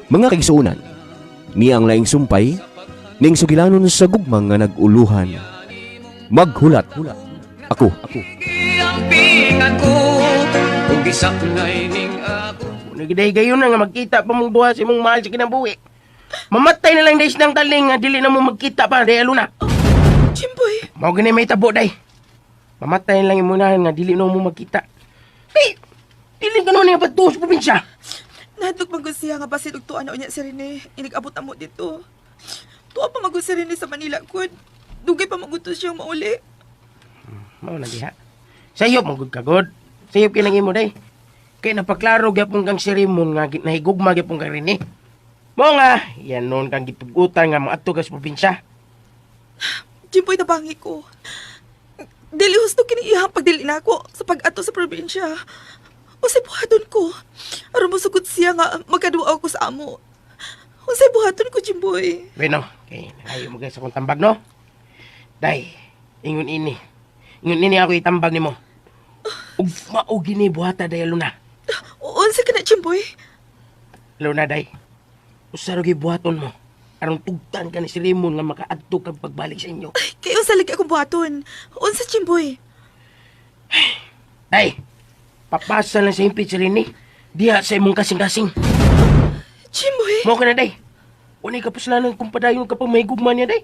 Mga kaigsuonan, niya ang laing sumpay ning sugilanon sa gugma nga nag-uluhan. Maghulat ako. Nagiday gayon na nga magkita pa mong duha sa imong mahal sa kinabuhi. Mamatay na lang dahil ng taling nga dili na mo magkita pa day aluna. Jimboy, Mao gani may tabo day. Mamatay na lang imunahan nga dili na mo magkita. Kay dili ka naman nga patuos probinsya. nahadlok man gud siya nga basin og tuwa na unya si Rene. Inigabot na mo dito. Tuwa pa magud si Rene sa Manila gud. Dugay pa magud to siyang mauli. Mao na diha. Sayop man gud ka god. Sayop kay nang imo day. Kay napaklaro gyapon kang si Raymond nga nahigugma gyapon kang Rene. Mao nga, yan noon kang gitugutan nga moadto ka sa probinsya. Jimboy, nabangi ko. Dili husto kini iyang pagdili nako sa pag-ato sa probinsya. Unsay buhaton ko? Aron mosugot siya nga magkaduwa ako sa amo. Unsay buhaton ko, Jimboy? Bueno, kay nangayo mo sa akong tambag, no? Day, ingon ini. Ingon ini ako itambag nimo. Ug mao gini buhata day Luna. Unsa ka na, Jimboy? Luna day. Usa ra gyud buhaton mo. Aron tugtan ka ni si Raymond nga makaadto kag pagbalik sa inyo. Ay, kay unsa lagi akong buhaton? Unsa, Jimboy? Day, papasa lang sa impit si Rene. Diha sa imong kasing-kasing. Jimboy? Mao ka na day. Unay kapuslanan kung padayon ka pa may gugma niya day.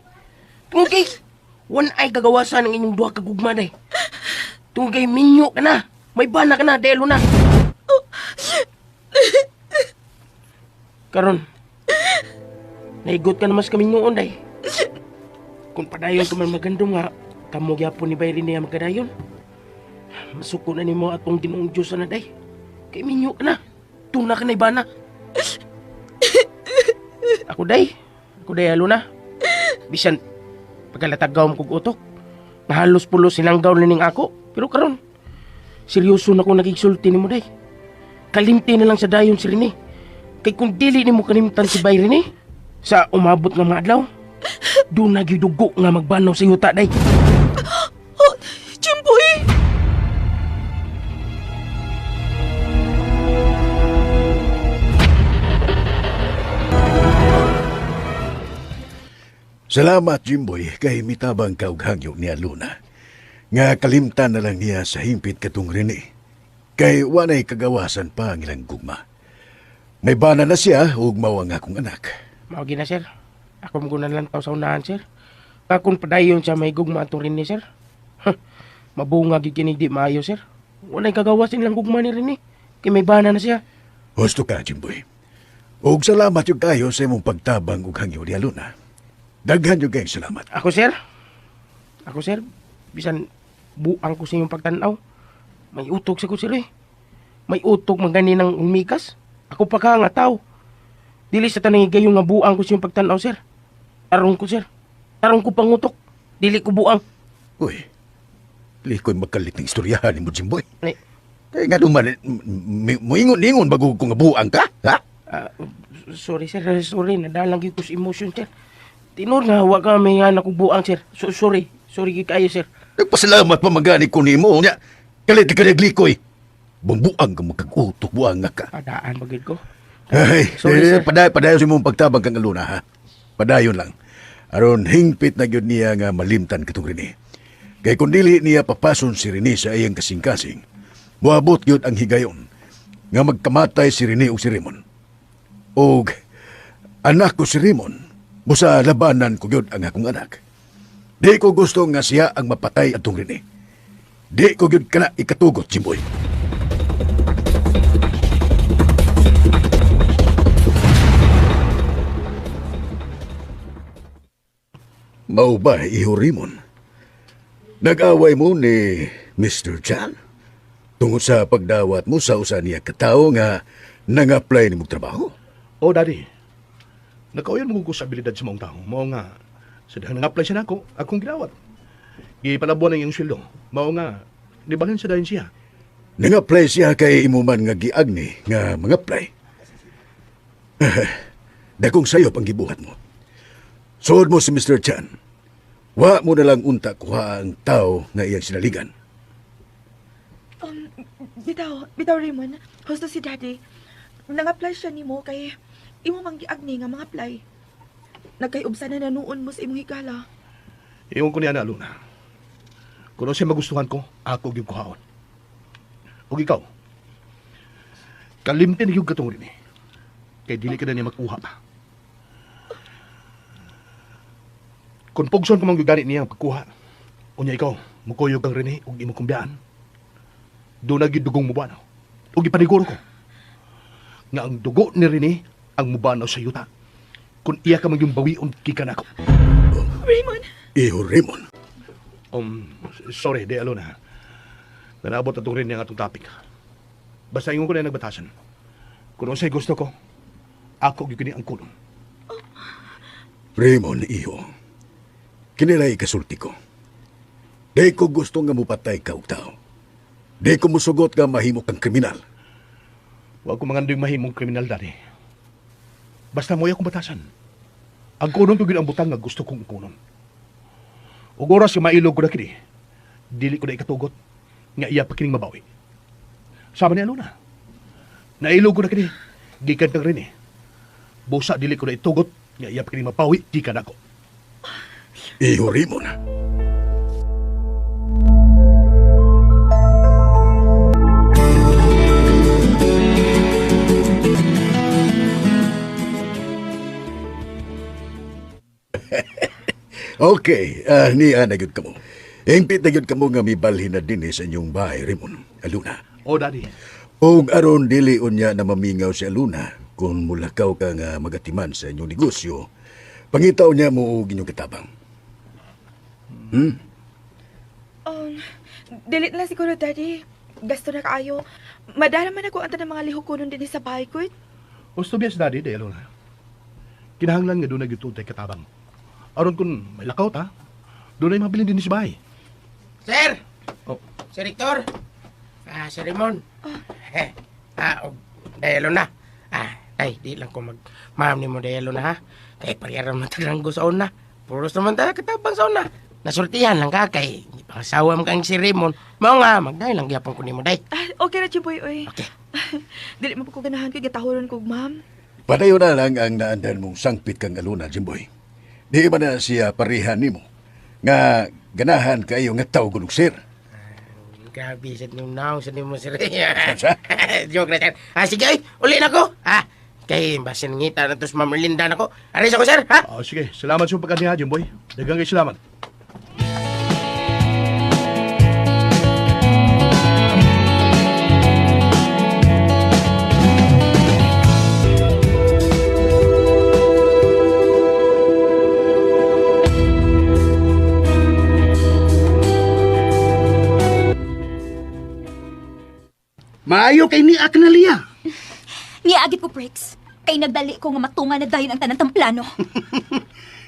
Tungod kay, one ay kagawasan ang inyong duha ka gugma day. Tungod kay minyo ka na. May bana ka na, day na. Karon, naigot ka na mas kami noon day. Kung padayon ka man magandong nga, kamo gyapon ni Bayrin niya magkadayon. Masuko na nimo atong Ginoong Diyos na day. Kay minyo ka na. Tuna ka na ibana. Ako day. Ako day alo na. Bisan pagkalatagaw mo kog utok. Nahalos pulo sinanggaw na ning ako. Pero karon seryoso na ko nagigsulti nimo day. Kalimti na lang sa dayon si Rene. Kay kung dili nimo kalimtan si Bay Rene, sa umabot nga mga adlaw, doon na gyud dugo nga magbanaw sa yuta day. Oh, Jimboy! Salamat, Jimboy, kay mitabang ka og hangyo ni Aluna. Nga kalimtan na lang niya sa himpit katong Rene. Kay wanay kagawasan pa ang ilang gugma. May bana na siya ug mao ang akong anak. Mao gina sir. Ako mo lang taw sa unahan sir. Nga kung padayon siya may gugma atong Rene sir. Huh, mabunga gyud kinig di maayo sir. Walay kagawasin lang gugma ni Rene. Kay may bana na siya. Husto ka, Jimboy. Ug salamat yung kayo sa imong pagtabang ug hangyo ni Aluna. Daghan yung kayong salamat. Ako sir. Ako sir. Bisan buang ko sa inyong pagtanaw. May utog sa ko sir eh. May utog magani ng umikas. Ako pa ka nga tao. Dili sa tanang higayon nga buang ko sa inyong pagtanaw sir. Tarong ko sir. Tarong ko pangutok. Dili ko buang. Uy, likoy magkalit ng istoryahan ni mo, Jimboy. Ay, Kaya nga duman, muingon-ingon bago ko nga buang ka, ha? ah, sorry sir, sorry. Nadalang gyud ko sa emotion sir. Tinur nga wa ka may nga nakubuang sir. So, sorry. Sorry gyud kayo sir. Nagpasalamat pa magani ko nimo nya. Kalit ka naglikoy. Bumbuang ka magkagutok buang nga ka. Padaan ba gyud ko? Ay, Sorry, eh, sir. padayon sa imong pagtabang kang Aluna ha. Padayon lang. Aron hingpit na gyud niya nga malimtan katong Rene. Kay kung dili niya papason si Rene sa iyang kasing-kasing, moabot gyud ang higayon nga magkamatay si Rene o si Raymond. Og anak ko si Raymond, busa labanan ko gyud ang akong anak. Di ko gusto nga siya ang mapatay atong Rene. Di ko gyud kana ikatugot, Jimboy. Mao ba, iho Raymond? Nag-away mo ni Mr. Chan? Tungod sa pagdawat mo sa usa niya katao nga nang-apply ni mong trabaho? Oh, daddy. Nakauyan mo ko sa abilidad sa maong tao. Mao nga, sa dahil nang-apply siya nako, akong gidawat. Gipalabuan ang iyang sweldo. Mao nga, nibalhin sa dayon siya. Nang-apply siya kay imo man nga giagni nga mga-apply. Dakong sayop ang gibuhat mo. Suod mo si Mr. Chan. Wa mo na lang unta kuha ang tao nga iyang sinaligan. Bitaw, bitaw Raymond. Husto si Daddy. Nang-apply siya nimo kay Imo mang giagni nga mga apply. Nagkayubsa na nanuon mo sa imong higala. Ingon ko niya na, Luna. Kung ano siya magustuhan ko, ako gyud kuhaon. Ug ikaw, kalimti na gyud katong rin eh. Kay dili ka na niya makuha pa. Kung pugson ko man gyud gani niya ang pagkuha, unya ikaw, mukuyog kang rin eh, ug imo kumbiyaan. Doon na gyud dugong mubanaw. Ug ipaniguro ko nga ang dugo ni Rene ang mubanaw sa yuta. Kung iya ka man yung bawion, gikan ako. Raymond! Iho, Raymond. Sorry, di Alona. Nanabot na itong rin ang atong topic. Basta ingon ko na nagbatasan. Kung unsay gusto ko, ako gyud kini ang kulong. Raymond, iho. Kinilay kasulti ko. Di ko gusto nga mupatay ka og tao. Di ko musugot nga mahimo kang kriminal. Wa ko mangandoy mahimong kriminal dali. Basta mo'y akong batasan. Ang kunon ko gyud ang butang nga gusto kong kunon. Ug oras nga mailog ko na kini, dili ko na ikatugot nga iya pa kining mabawi. Sama ni Alona. Nailog ko na kini, gikan kang rin eh. Busa dili ko na itugot nga iya pa kining mabawi, gikan ako. Iho, Raymond. Okay, niya na gyud kamo. Hingpit na gyud kamo nga mibalhin na dinhi sa inyong bahay, Raymond. Aluna. Oh, Daddy. Og aron dili unya na mamingaw si Aluna kung mulakaw ka nga magatiman sa inyong negosyo, pangitaw niya mo og inyong katabang. Dili na lang siguro, Daddy. Gasto na kaayo. Madala man ako ang tanang mga lihok kunon dinhi sa bahay ko. Gusto biya si Daddy, di Alona. Kinahanglan nga doon na gyud tay katabang. Aron kung may lakaw ta, doon ay mabilin din sa bahay. Sir! Oh. Sir Victor! Ah, Sir Raymond. Eh, og dayalo na. Ah, ay, di lang ko mag ma'am ni mo dayalo na ha. Kay parehara man tag ranggo sa una. Puros naman tayo katabang sa una. Nasultihan lang ka kay pangasawa mo kang si Raymond. Mao nga magday lang gyapon ko nimo day. Ah, okay ra, Jimboy, oy. Okay. Dili mo pa ko ganahan kay gitahuron ko, ma'am. Padayon na lang ang naandan mong sangpit kang Aluna, Jimboy. Di ba na siya pareha nimo nga ganahan kayo nga tawgon og sir. Grabe sa nung naong sa nimo sir. Sa? Joke na sir. Ah, sige ay, uli na ko. Ah, kay basin ngita na to sa Ma'am Erlinda na ko. Aris ako sir, ha? Ah, sige, salamat sa pagkaniha, Jimboy. Daghang kay salamat. Maayo kay ni Aknalia. Niagit ko, Briggs. Kay nagdali ko nga matunga na dayon ang tanang plano.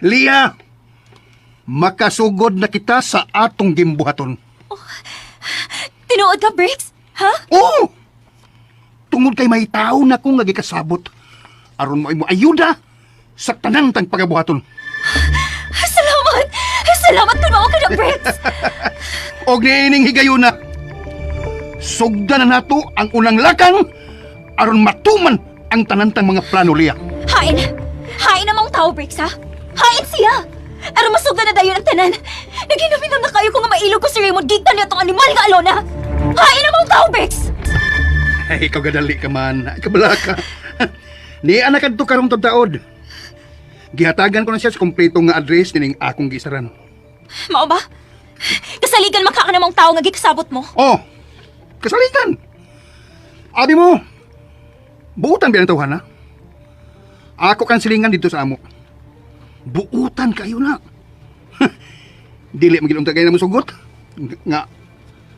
Lia, makasugod na kita sa atong gimbuhaton. Oh, tinuod ka, Briggs? Ha? Oo! Tungod kay may tao na kong nagikasabot. Aron mo imo ayuda sa tanang tang pagabuhaton. Salamat! Salamat kung mao ka na, Briggs! Og niining higayuna, sugdan na nato ang unang lakang aron matuman ang tanantang mga plano, Lia. Hain! Hain ang mga tao, Briggs, ha? Hain siya! Aron masugdan na dayon ang tanan. Naghinam-hinam na kayo kung nga mailog ko si Raymond gikan niya tong animal nga Alona. Hain ang mga tao, Briggs! Ay, ikaw gadali ka man. Ay, kabala ka. Ni anak kadto karong taod. Gihatagan ko na siya sa kompleto nga address nining akong gisaran. Mao ba? Kasaligan maka ka namang tao nga gikasabot mo. Oh, kasaligan. Abi mo, buutan bilang tawhan, ha? Ako kan silingan dito sa amo. Buutan kayo na. Dili magilunta kayo na musugot. Nga,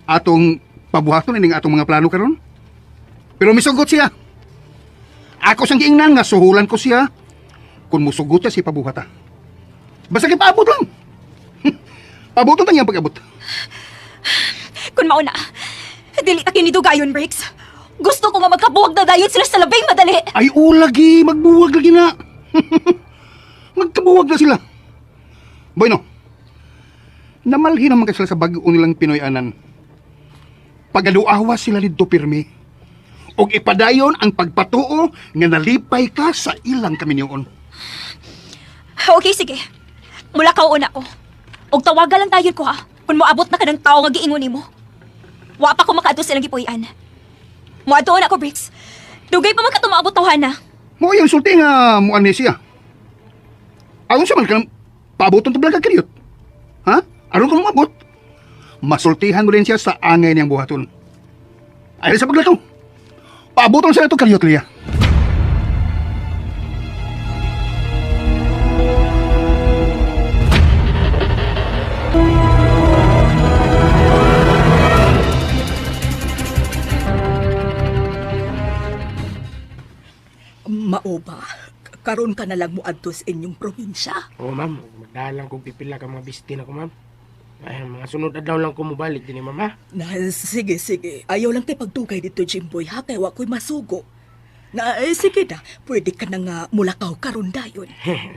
atong pabuhaton ining atong mga plano karon. Pero misugot siya. Ako sang giingnan nga suhulan ko siya kung musugot siya si pabuhata. Basta kay paabot lang. Pabuton tang iyang pag-abot. Kung mauna, dili ta kini dugayon, Briggs. Gusto ko nga magkabuwag na dayon sila sa labing madali. Ay, o lagi, magbuwag lagi na. Magkabuwag na sila. Bueno, namalhin naman kay sila sa bag-o nilang Pinoy-anan. Pagaduawa sila dito pirmi. Ug ipadayon ang pagpatuo nga nalipay ka sa ilang kaminyoon. Okay, sige. Mula ka una ko. Og tawagan lang tayo ko ha. Kung moabot na ka ng tao nga giingon nimo. Wa pa ko makaadto sa ilang gipuy-an. Moadto na ko, Briggs. Dugay pa man ka tumaabot tawhana. Mo yung sulti nga mo ani siya. Aron sa man ka paaboton to blag kariyot. Ha? Aron ka moabot. Masultihan mo rin siya sa angay niyang buhaton. Ay sa paglakaw. Paaboton sa ito kariyot liya. Mao ba? Karon ka na lang mo adto sa inyong probinsya. Oo, ma'am. Magdalang kong pipila ka mga bistin ako, ma'am. Ay, mga sunod adlaw lang ko mobalik din, ma'am, ha? Na, sige, sige. Ayaw lang kay pagdugay dito, Jimboy, ha? Kay wa ko'y masugo. Na, eh, sige na. Pwede ka na nga mulakaw karon dayon.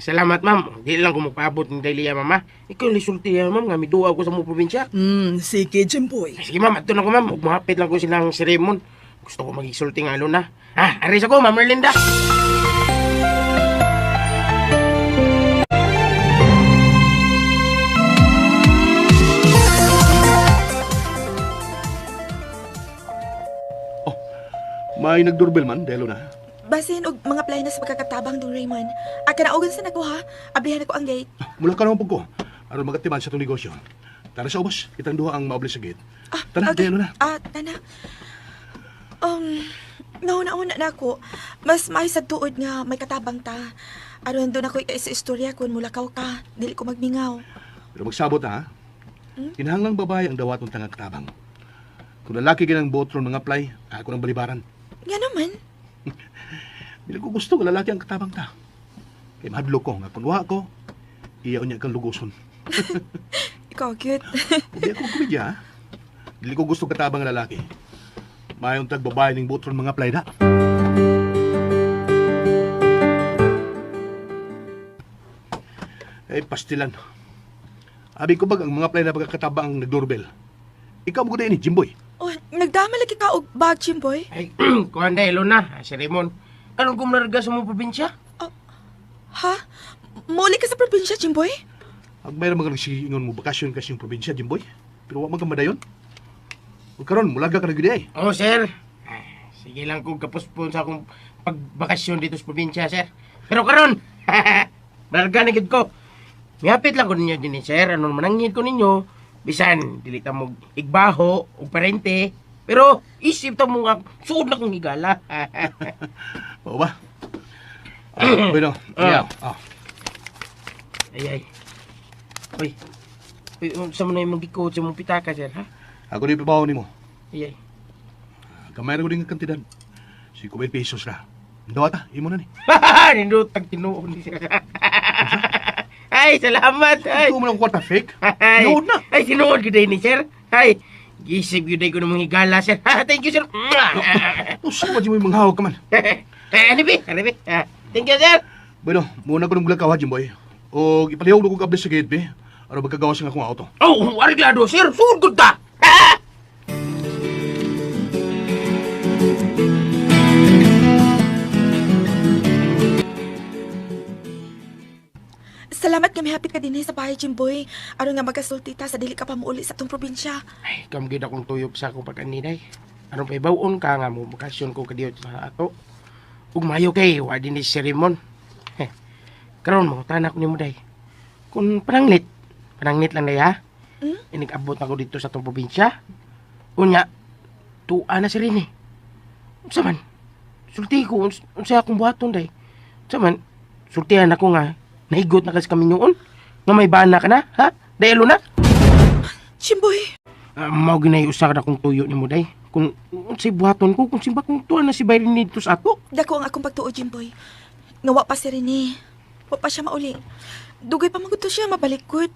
Salamat, ma'am. Di lang ko magpaabot ni Delia, ma'am, ha? Ikaw yung sulti, ha, ma'am, nga miduaw ko sa mga probinsya. Sige, Jimboy. Ay, sige, ma'am. Ato na ko, ma'am. Ug mahapit lang ko silang si Raymond. Gusto ko magisulti nga, Luna. Ha? Aris ako, ma'am Erlinda. May nagdoorbell man, delo na. Basin og mga play na sa pagkakatabang dong Raymond. Akanaugan sa nako ha. Ablihan ako ang gate. Mula ka naman po ko. Aron magatiman sa itong negosyo. Tara sa ubos, kitang duha ang maobli sa gate. Ah, Tara, okay. delo na. Ah, tana. Nauna-una na ako. Mas may sa tuod nga may katabang ta. Aron doon ako sa istorya kung mulakaw ka. Dili ko magmingaw. Pero magsabot na, ha? Kinahanglang babae ang dawaton tanga katabang. Kung lalaki ginang botron mga apply, ako ng balibaran. Nga naman. Dili ko gusto nga lalaki ang katabang ta. Kay mahadlok ko nga kun wa ko, iyaw niya kang lugoson. Ikaw, cute. Hindi ako komedya, ha? Dili ko gusto katabang nga lalaki. Mayong tag babae ning botron mga apply na. Eh, pastilan. Abi ko bag ang mga apply na pagkakataba ang nagdoorbell. Ikaw mo ni Jimboy. Oh, nagdama lagi ka og bag, Jimboy. Ay, kuhan dahil, Luna. Si Raymond. Anong kumlarga sa mga probinsya? Ha? Muli ka sa probinsya, Jimboy? Ang mayroon mga nagsiingon mo, bakasyon kasi yung probinsya, Jimboy. Pero wa man ka madayon. Ug karon mulaga ka na gyud ay. Oo, sir. Ah, sige lang kung kapuspon sa akong pagbakasyon dito sa probinsya, sir. Pero karon, larga na gid ko. Mihapit lang ko ninyo din, eh, sir. Ano manangin ko ninyo. Bisan, dili ta mo igbaho o parente. Pero isip ta mo nga, suod na kong higala. Oo ba? Ah, bueno, yeah. Ah. Ay, ay. Uy. Uy, unsa man na imong gikuot sa imong pitaka, sir, ha? Ako ni ipabaw nimo. Ay, ay. Gamay ra ko din nga kantidad. 5,000 pesos ra. Dawata, imo na ni. Nindot ang tinuod ni sir. Ay, salamat. Ay. Ikaw mo lang kwarta fake. Ay, Tinuod na. Ay, sinuod gyud ni sir. Ay, gisip gyud ko ng mga higala, sir. Thank you, sir. Usa ba di mo yung manghawag ka man? Eh, ano bi? Ano bi? Ah, thank you, sir. Bueno, muna ko nang bulakaw ha, Jimboy. O ipalihog na ko kable sa gate, be. Aron magkagawas ang akong auto. Oh, ariglado, sir. Suod gud ta. Salamat nga mihapit ka dinhi sa bahay, Jimboy. Aron nga magkasulti ta sa dili ka pa muuli sa atong probinsya. Ay, kam gyud akong tuyop sa akong pag-aninay. Aron pa ibawon ka nga mo bakasyon ko kadiyot sa ato. Ug mayo kay wa din ni si Raymond. Heh. Karon mangutana ko nimo day. Kung pananglit, pananglit lang day ha. Hmm? Inig-abot ako dito sa atong probinsya. Unya, tuwa na si Rene. Unsa man? Sulti ko, unsa akong buhaton day. Unsa man? Sultihan ako nga, nahigot na kasi kami noon. Nga may bana ka na, ha? Dahil na. Jimboy, Ah, mao ginay usa ka akong tuyo nimo day. Kung unsay buhaton ko, kung simba kung tuwa na si Byron dito sa ato. dako ang akong pagtuo, Jimboy. Nga wa pa si Rene. Wa pa siya mauli. Dugay pa magudto siya mabalik gud.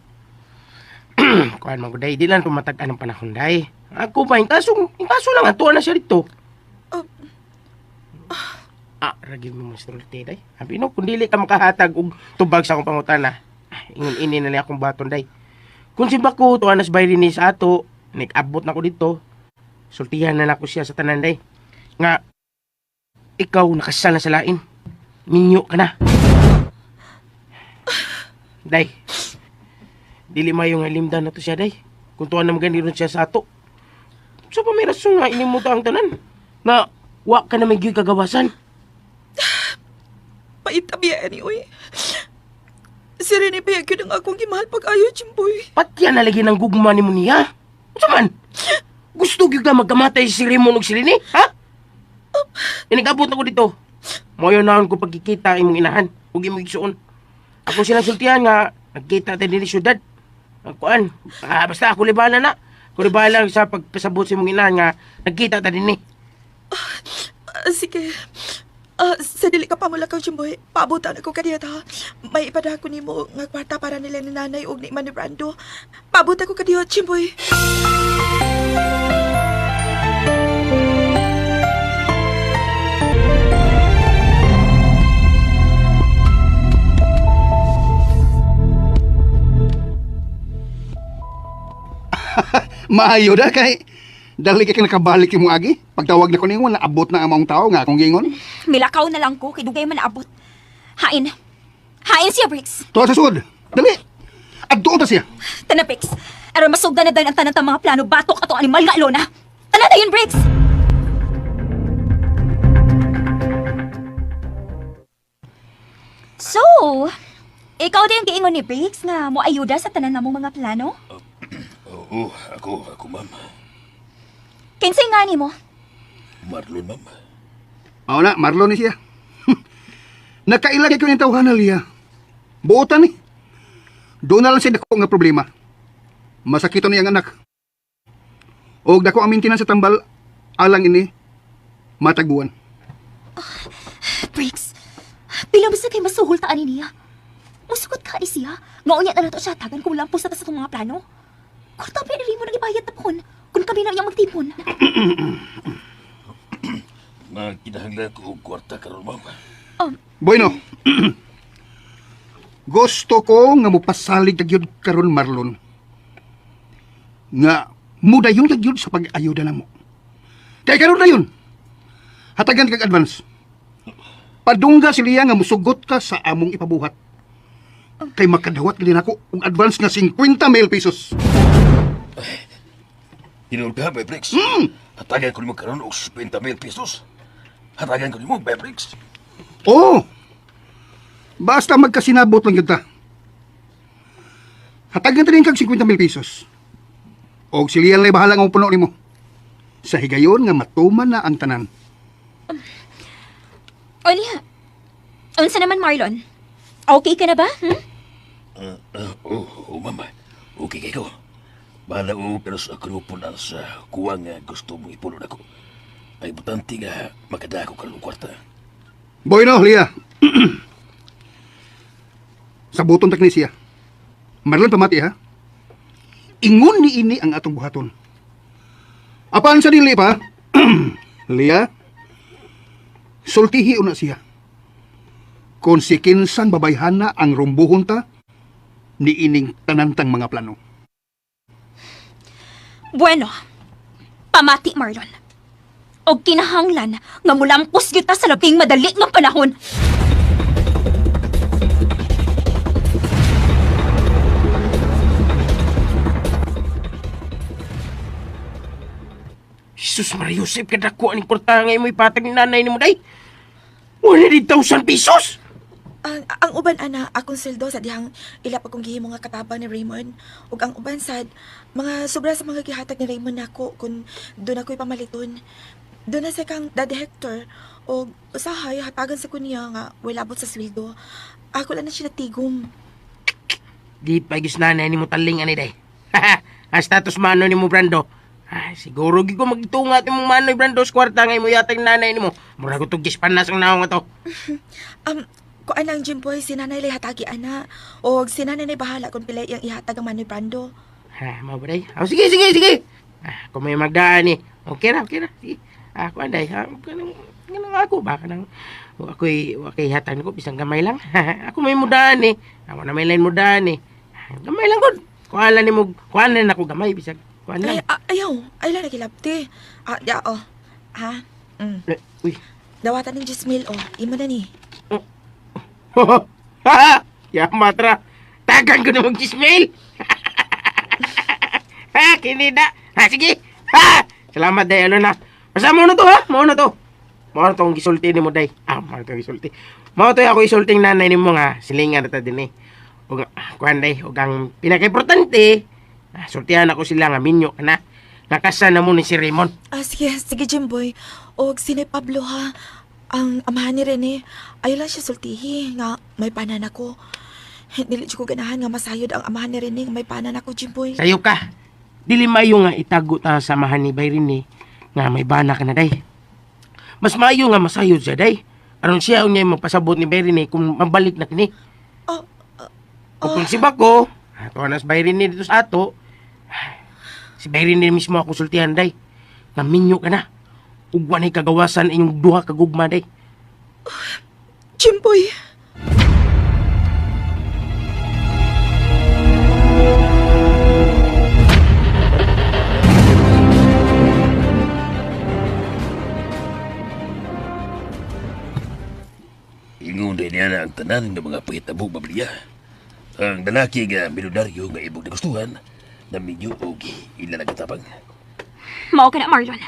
Kuan man ko day, di lang tumatag-an ang panahon day. Ako pa, yung kaso lang, atuwa na siya dito. Oh. Ah, ragi mo mas sulti day. Abi no, kung dili ka makahatag og tubag sa akong pangutana, ah, ingon ini na niya akong baton day. Kung simba ko, tuwa na si Byron ni sa ato, nag-abot na ko dito. Sultihan na nako siya sa tanan day. Nga, Ikaw nakasal na sa lain. Minyo ka na. Day. Dili mayo nga limdan na to siya, day. Kung tuwan na magani ron siya sa ato. So pa may rason nga inimuta ang tanan. Na wa ka na may gyud kagawasan. Paitabiya ni uy. Si Rene pa gyud ang akong gimahal pag-ayo, Jimboy. Patya na lagi ng gugma nimo niya. Unsa man? Gusto gyud ka magkamatay si Raymond ug si Rene, ha? Inigabot ako dito. Moyo naon ko pagkikita imong inahan ug imong igsuon. Ako silang sultihan nga nagkita tayo dinhi syudad. Ang kuan, basta ako libala na. Ako libala sa pagpasabot sa imong inahan nga nagkita ta dinhi. Sige. Sa dili ka pa mula ka, Jimboy. Paabutan ako kaniya ta. May ipada ko nimo nga kwarta para nila ni nanay ug ni Manny Brando. Paabutan ko kaniya, Jimboy. Maayo da kay dali kay nakabalik imo agi. Pagtawag na ko nimo naabot na ang maong tao nga akong gingon. Milakaw na lang ko kay dugay man naabot. Hain. Hain siya, Briggs. Tuwa sa sud. Dali. Adtuon ta siya. Tana, Briggs. Aron masugdan na dayon ang tanan tang mga plano batok atong animal nga Alona. Tana dayon, Briggs. So, ikaw din ang giingon ni Briggs nga moayuda sa tanan namong mga plano? Oo, ako ma'am. Kinsay nga nimo? Marlon, ma'am. Mao na, Marlon ni siya. Nakaila kay ko ning tawhana liya. Buotan ni. Doon na lang siya dako nga problema. Masakito niyang anak. Og dako ang maintenance sa tambal alang ini matagbuan. Briggs, pila ba sa kay masuhol ta ani niya? Musugot ka ni siya. Nga unya na nato siya tagan kung lampos na ta sa itong mga plano. Kwarta pa rin mo nang ibayad tapon. Kung kami na iyang magtipon. Nagkinahanglan ko og kwarta karon, ma'am. Bueno. Gusto ko nga mopasalig ka gyud karon Marlon. Nga mudayon ka gyud sa pag-ayuda namo. Kay karon na yun. Hatagan kag advance. Padungga si Lia nga musugot ka sa among ipabuhat. Kay makadawat gid nako og advance nga 50,000 pesos. Tinuod ka, Bebrix? Hatagan ko nimo karon og 50,000 pesos. Hatagan ko nimo, Bebrix. Oo. Basta magkasinabot lang gyud ta. Hatagan ta din kag 50,000 pesos. Og si Lian lay bahala nga puno nimo. Sa higayon nga matuman na ang tanan. O niya, unsa naman Marlon? Okay ka na ba? Hmm? Oo, ma'am. Okay kayo. Bahala ko pero sa ako punan sa kuwang nga gusto mong ipuno nako. Ay butante nga makadako karon og kwarta. Bueno, Lia. Sa buton ta kini siya. Marlon pamati ha. Ingon ni ini ang atong buhaton. Apan sa dili pa, Lia, sultihi una siya. Kung si kinsang babayhana ang rumbuhon ta, ni ining tanantang mga plano. Bueno, pamati Marlon. Og kinahanglan nga mulampos gyud ta sa labing madali nga panahon. Jesus Maria Josep, kadako aning kwarta nga imo ipatag ni nanay nimo day. 100,000 pesos. Ang uban ana akong sweldo sa dihang ila pa kong gihimo nga katabang ni Raymond ug ang uban sad mga sobra sa mga gihatag ni Raymond nako kung doon ako'y pamaliton. Doon na sa kang Daddy Hector og usahay hatagan sa kunya nga wala abot sa sweldo. Ako lang na siya natigom. Di pa gis nanay nimo taling ani day. Ang status mano nimo Brando. Ay, siguro gi ko magtunga imong manoy Brando sa kwarta nga imo yatag nanay nimo. Mura ko tug panas ang naong ato. Kuan ang Jimboy, si nanay lay hatagi ana og si nanay nay bahala kung pila iyang ihatag ang manoy Brando. Ha, mao ba day? Oh, sige, sige, sige. Ah, kung may magdaan eh. Okay ra, okay ra. Sige. Ah, kuan day. Ha, kanang kanang ako ba kanang ako'y wa kay hatag ko bisan gamay lang. Ako may mudaan eh. Ako na may line mudaan eh. Ah, gamay lang gud. Kuan lang nimo, kuan lang ako gamay bisag kuan Ay, lang. ayaw, ay lang nagilapti. Ah, ya, oh. Ha? Mm. Eh, uy. Dawatan ning 10,000 oh. Imo na ni. Ha! Yamat ra. Tagan ko na mag-gismail. Ha, kini na. Ha, sige. Ha! Salamat day, Alona. Basta mo na to, ha? Mo na to. Mo na tong gisulti nimo day. Ah, mo na tong gisulti. Mo to ako isulting nanay nimo nga silingan ta din eh. Ug kuan day, ug ang pinakaimportante, sultihan ako sila nga minyo ka na. Nakasa na mo ni si Raymond. Ah, sige, sige Jimboy. Og sine Pablo ha. Ang amahan ni Rene, ayaw lang siya sultihi nga may panan ako. Dili jud ko ganahan nga masayod ang amahan ni Rene nga may panan ako, Jimboy. Sayo ka. Dili mayo nga itago ta sa amahan ni Bay Rene nga may bana ka na day. Mas maayo nga masayod siya day. Aron siya unya magpasabot ni Bay Rene kung mabalik na kini. Oh, O kung si Bako, ato na si Bay Rene dito sa ato. Si Bay Rene mismo ako sultihan day. Nga minyo ka na. Ug wanay kagawasan inyong duha ka gugma day. Jimboy. Ingon din niya na ang tanan ng mga pahitabo babliya. Ang lalaki nga milyonaryo nga ibog nagustuhan, na minyo og ila nagkatabang. Mao ka na, Marlon.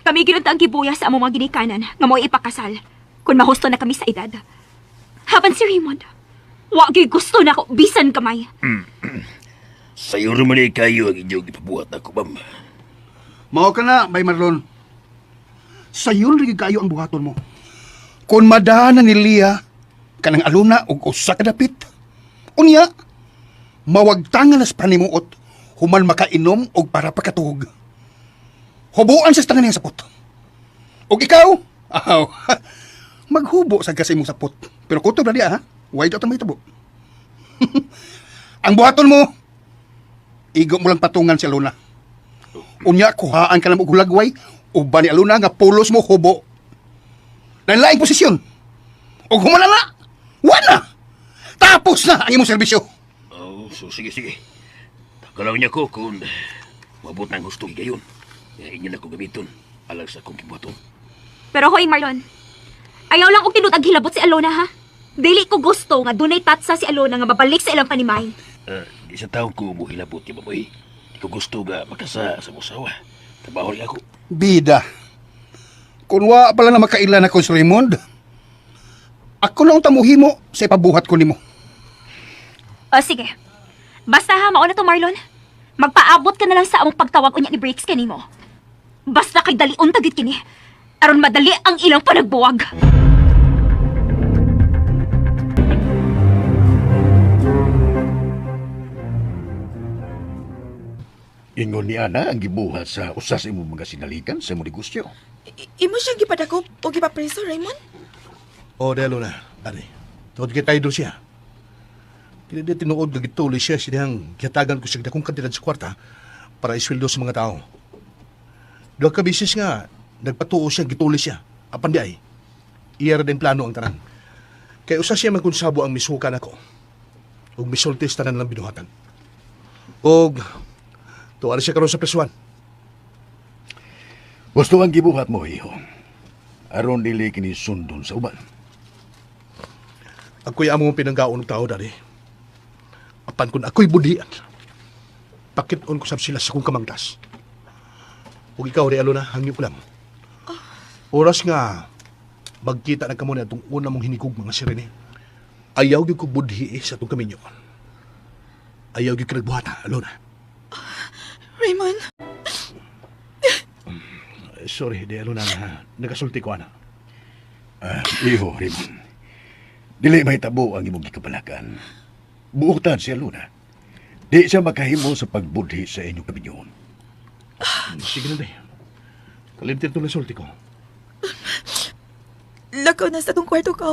Kami ginunta ang gibuya sa among mga ginikanan nga mo'y ipakasal kung mahusto na kami sa edad. Haban si Raymond, wa gyud gusto na ako bisan kamay. Sayo naman eh kayo ang inyong ipabuhat na ma'am. Mao ka na, Bay Marlon. Sayon rin kayo ang buhaton mo. Kung madana ni Lia, kanang aluna og usa ka dapit. Unya, mawagtangan nas panimuot, human makainom og para pakatuog. Hubuan sa tangan niyang sapot. Og ikaw, aw, maghubo sa kasi imong sapot. Pero kutob na diya, ha? Why daw may tabo? Ang buhaton mo, igo mo lang patungan si Aluna. Unya, kuhaan ka na mo og hulagway, uban ni Aluna nga pulos mo hubo. Lain-laing posisyon. Og humana na, wala. Tapos na ang imong serbisyo. Oh, so sige, sige. Takalaw niya ko kung mabot ng gusto gayon. Kaya inyo na ko gamiton alang sa akong gibuhaton. Pero hoy Marlon, ayaw lang og tinud ang hilabot si Alona ha. Dili ko gusto nga dunay tatsa si Alona nga mabalik sa ilang panimay. Di sa taon ko muhilabot ni baboy. Di ko gusto nga makasa sa musawa. Trabaho rin ako. Bida. Kung wa pala na makailan ako si Raymond, ako na ang tamuhimo sa ipabuhat ko nimo. O sige. Basta ha, mauna to Marlon. Magpaabot ka na lang sa among pagtawag unya ni Breaks kanimo. Basta kay dalion tagit kini. Aron madali ang ilang panagbuwag. Ingon ni Ana ang gibuhat sa usa sa imong mga sinalikan sa imong negosyo. Imo siyang gipadakop o gipapreso, Raymond? O, delo na, Daddy. Tungod kay tayo siya. Kaya di tinuod nga gituloy siya sinihang gihatagan ko siya dakong kantidad sa kwarta para isweldo sa mga tao. Duha ka bisis nga, nagpatuo siya, gituloy siya. Apan di ay, iya ra din plano ang tanan. Kay usa siya magkonsabo ang misuka nako. Ug misulti sa tanan lang binuhatan. Og tuwa na siya karon sa presuan. Gusto ang gibuhat mo, iho. Aron dili kini sundon sa uban. Ako'y among pinanggaon og tao, Daddy. Apan kung ako'y budhian, pakit-on ko sab sila sa kong kamangtas. Ug ikaw, Re Alona, hangyo ko lang. Oras nga, magkita na kamo na itong una mong hinikog mga si Rene. Ayaw gyud ko budhi sa itong kaminyo. Ayaw gyud ka nagbuhata, Alona. Raymond, Sorry, di Alona, na nagasulti ko, ana. Iho, Raymond. Dili mahitabo ang imong gikabalakan. Buotan si Aluna. Di siya makahimo sa pagbudhi sa inyong kaminyoon. Sige na, di. Kalimtin itong nasulti ko. lakaw na sa tong kwarto ka.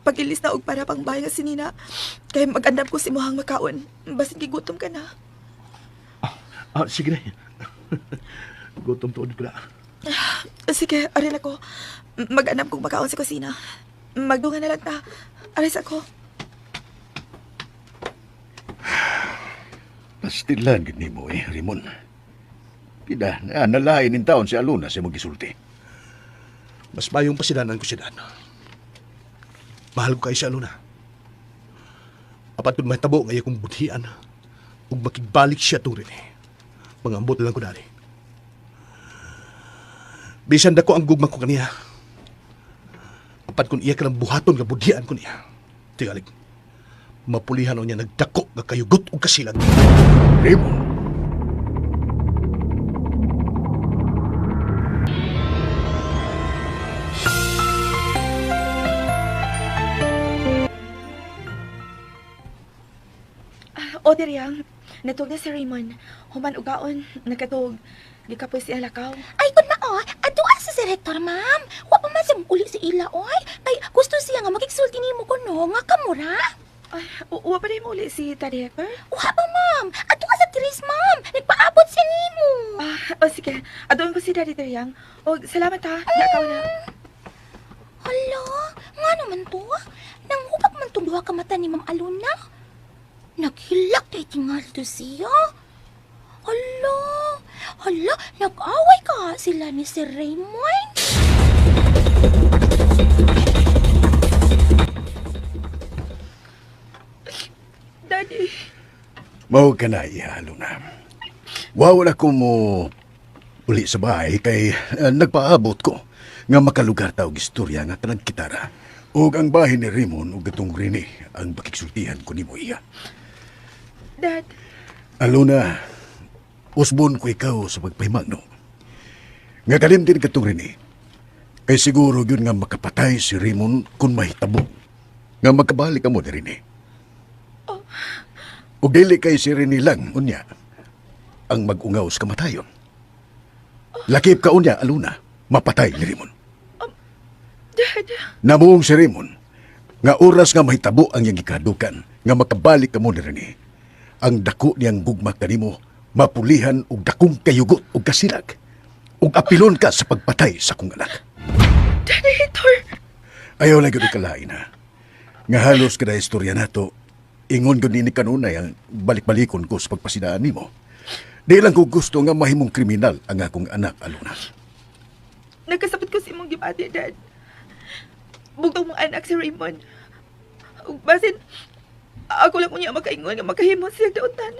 Pagilis na og para pang bahay nga si Nina. Kay mag-andam ko si Muhang makaon. Basin gigutom ka na. Ah, sige na. Gutom tuod ko na. Sige, arin ako. Mag-andam kong makaon sa kusina. Magdungan na lang ta. Aris ako. Pastilan gid nimo eh, Raymond. Pida, na nalain nin taon si Aluna sa imong gisulti. Mas mayong pasidanan ko si Dan. Mahal ko kay si Aluna. Apat kung mahitabo nga iya kong budhian ug makigbalik siya tong Rene. Mangambot lang ko dali. Bisan dako ang gugma ko kaniya. Apat kung iya ka ng buhaton nga budhian ko niya. Tigalig. Mapulihan o niya nagdako nga kayugot og kasilag. Raymond. O, Diriyang, natug na si Raymond. Human ugaon, nagkatug. Gikapoy siya lakaw. Ay, kun mao, atuan sa si Rector, ma'am. Wa pa man siya uli sa ila, oy. Kay gusto siya nga makigsulti nimo kuno nga kamura. Ay, wa pa rin mo uli si Daddy Hector? Wa pa, ma'am. Atuan sa Therese, ma'am. Nagpaabot siya nimo. Ah, o sige. Aduan ko si Daddy Diriyang. O, salamat ha. Lakaw na. Hala, nga naman to. Nanghubak man tong duha ka mata ni Ma'am Aluna. Naghilak tay tingal to siya. Hala, hala, nag-away ka sila ni Sir Raymond. Daddy. Mao ka na, iha, Luna. Wawala ko mo uli sa bahay kay nagpaabot ko nga makalugar ta og istorya nga tanag kitara. Ug ang bahin ni Raymond ug atong Rene ang pakigsultihan ko nimo iya. Dad. Aluna, usbon ko ikaw sa pagpahimangno. Nga kalimtin katong Rene. Kay siguro yun nga makapatay si Raymond kung mahitabo. Nga magkabalik ka mo ni Rene. Ug dili kay si Rene lang, unya, ang mag-ungaw sa kamatayon. Lakip ka unya, Aluna, mapatay ni Raymond. Dad. Namuong si Raymond, nga oras nga mahitabo ang iyang gikadukan, nga makabalik ka mo ni Rene. Ang dako niyang gugma kanimo, mapulihan og dakong kayugot og kasilag. Ug apilon ka sa pagpatay sa kong anak. Daddy Hector. Ayaw lang gyud ikalain ha. Nga halos kada istorya nato, ingon gyud nini kanunay ang balik-balikon ko sa pagpasidaan nimo. Di lang ko gusto nga mahimong kriminal ang akong anak, Aluna. Nagkasabot ko sa imong gibati, Dad. Bugtong mong anak si Raymond. Ug basin, ako lang unya makaingon nga makahimo siya dautan.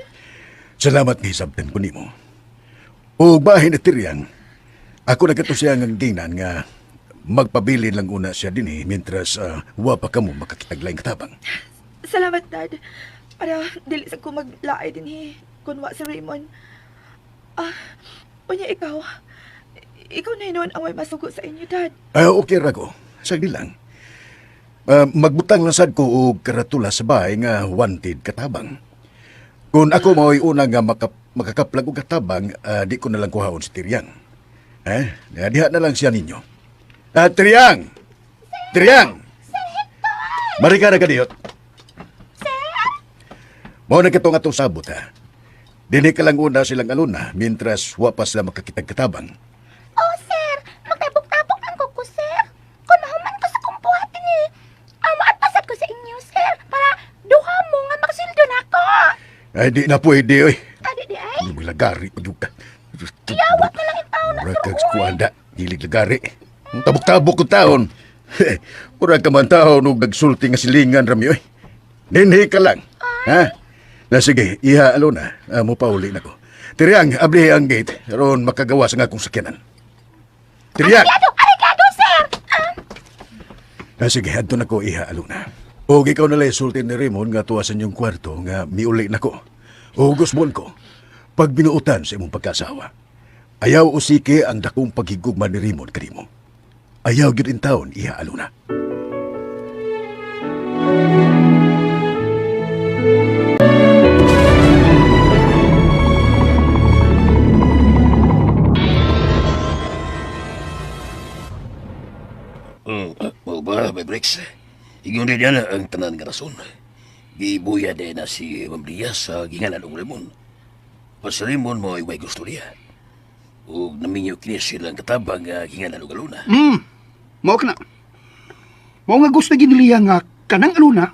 Salamat nga hisabtan ko nimo. O bahin na Tiryang, ako nagato siya ng ginan nga magpabilin lang una siya dinhi mientras wa pa kamo makakitaglaing katabang. Salamat, Dad. Para dili sa ko maglaay dinhi kun wa si Raymond. Ah, unya ikaw. Ikaw na noon ang may masugo sa inyo, Dad. Ah, okay ra ko. Sagdi lang. Magbutang lang sad ko og karatula sa bahay nga wanted katabang. Kung ako mao'y una nga makakaplag og katabang, di ko na lang kuhaon si Tiryang. Eh, diha na lang siya ninyo. Ah, Tiryang! Tiryang! Marika na ka diyot. Mao na katong atong sabot ha. Dili ka lang una silang aluna mientras wa pa sila makakitag katabang. Oh, sir, magtabok-tabok ang kuko, sir. Kung mahuman ko sa kumpuhatin eh. Ang maatpasad ko sa inyo, sir, para duha mo nga makasildo na ako. Ay, di na pwede, oy. Adi di ay, Ano lagari pa ka. iyawat na lang itaw na, Mura sir. kag oy. kuanda, hilig lagari. Tabok-tabok ko taon. Mura ka man taon og nagsulti nga silingan rami oy. Dinhi ka lang. Ha? Na sige, iha alona, mo pauli na ko. Tiriang, abli ang gate, ron makagawa sa nga akong sakyanan. Tiriang! Arigado, arigado, sir. Ah, Na sige, adto na ko iha aluna. Og ikaw na lang sulti ni Raymond nga tuwa sa inyong kwarto nga miuli na ko. O gusbon ko, pag binuotan sa imong pagkasawa. Ayaw usiki ang dakong paghigugma ni Raymond kanimo. Ayaw gyud in taon iha aluna. Mao ba, may breaks? Ingon din yan ang tanan nga rason. Gibuya din na si Ma'am Lia sa gingalan og Raymond. Pa si Raymond mo ay way gusto niya. Ug naminyo kini silang katabang nga gingalan og Aluna. Mao ka na. Mao nga gusto gid niya nga kanang aluna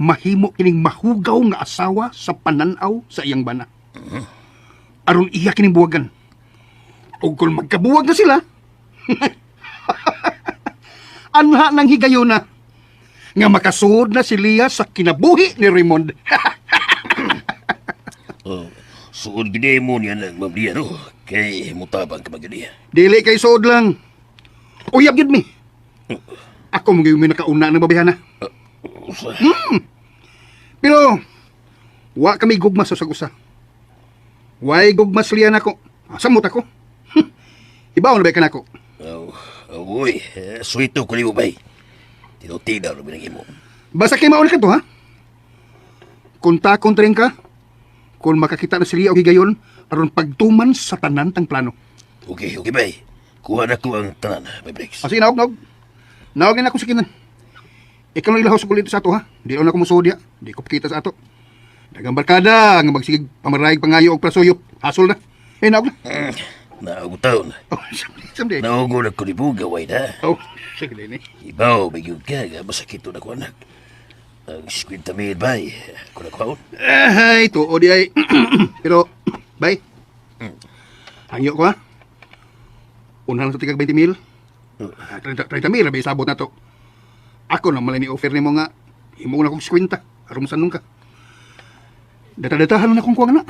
mahimo kining mahugaw nga asawa sa pananaw sa iyang bana. Aron iya kining buwagan. Ug kung magkabuwag na sila, Anha ng higayuna nga makasuod na si Lia sa kinabuhi ni Raymond. Oh, suod gid mo niya lang, Ma'am Lia, no? Kay mutabang ka man gid niya. Dili kay suod lang. Uyab gyud mi. Ako mo gyud mi nakauna ng babihana. Pero wa kami gugma sa usag-usa. Way gugma si Lia nako. Samot ako. Ibaw na ba ka nako? Oh, oh, uy, suwito ko nimo bay. Tinutinaw na binagi mo. Basta kay mauna ka to, ha? Kung takon rin ka, kung makakita na si Lia og higayon, aron pagtuman sa tanan tang plano. Okay, okay bay. Kuha na ko ang tanan, bay Briggs. Sige, naog, naog. Naog na ako sa kinan. Ikaw na ilahaw sa kulit sa ato, ha? Di na ako musuod ya. Di ko pakita sa ato. Dagang barkada, nga magsigig pamarayag pangayo og prasuyop. Hasol na. Eh, naog na. Naog taon. Oh, samdi, samdi. Naog na ko ni Buga, way na. Oh, sige din eh. Ibaw, may ka, nga masakit na ko anak. Ang 50 mil, bay. Ako na kuhaon. Ay, tuo di ay. Pero, bay. Hangyo ko, ha? Unahan sa tigag 20 mil. 30, 30 mil, abi sabot na to. Ako na malay ni offer nimo nga himo na kong 50 aron masanong ka. Data-datahan na akong kuwang na.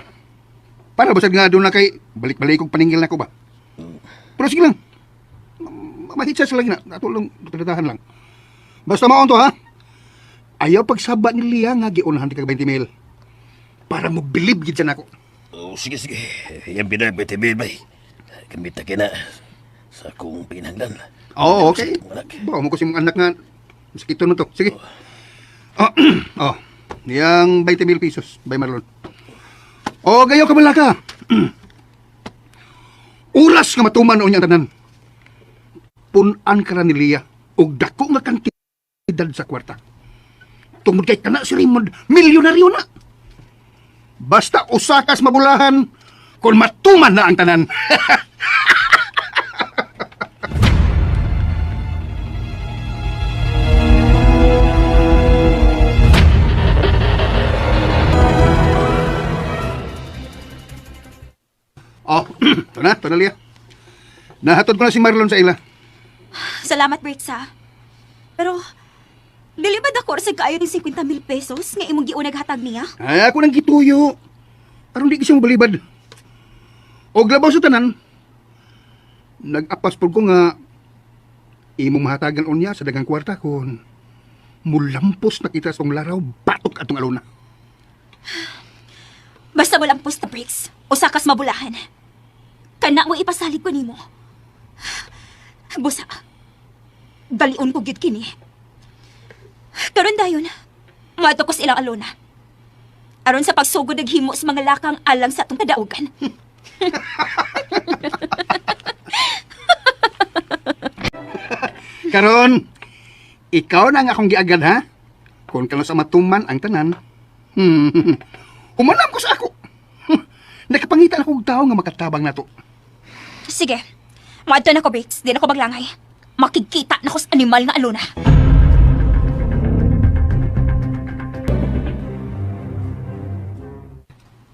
Para basag nga doon na kay balik-balik kong paningil na ko ba. Pero sige lang. Mahitsa sila na. Ato lang, data-datahan lang. Basta maon to ha. Ayaw pagsaba ni Lia nga giunahan ti kag 20 mil. Para mo believe gid siya nako. Oh, sige, sige. Yan binag 20 mil, bay. Gamit na kina sa akong pinanglan. Oo, okay. Ba mo kasi mong anak nga sakito na to. Sige. Oh, oh. Yang 20 mil pesos, bay Marlon. Oh, gayo ka malaka. Oras nga matuman unya ang tanan. Pun-an ka ra ni Lia og dako nga kantidad sa kwarta. Tungod kay kana si Raymond, milyonaryo na. Basta usa kas mabulahan kung matuman na ang tanan. Oh, ito na, ito na Lia. Nahatod ko na si Marlon sa ila. Salamat, Briggs, ha. Pero, dili ba dako sa kaayo ng 50 mil pesos nga imong giunag hatag niya? Ay, ako nang gituyo. Aron di siya balibad. Og labaw sa tanan, nag-apas po ko nga imong mahatagan unya sa dagang kwarta kon mulampos na kita sa laraw batok atong aluna. Basta mulampos na, Briggs. Usa kas mabulahan. Kana mo ipasalig ko nimo. Busa. Dalion ko gid kini. Karon dayon, moadto ko sa ilang alona. Aron sa pagsugod naghimo sa mga lakang alang sa atong kadaugan. Karon, ikaw na ang akong giagad ha. Kung kano sa matuman ang tanan. Humanam ko sa ako. Nakapangita na kong tao nga makatabang nato. Sige. Moadto na ko, Briggs. Di na ko maglangay. Makikita na ko sa animal nga alona.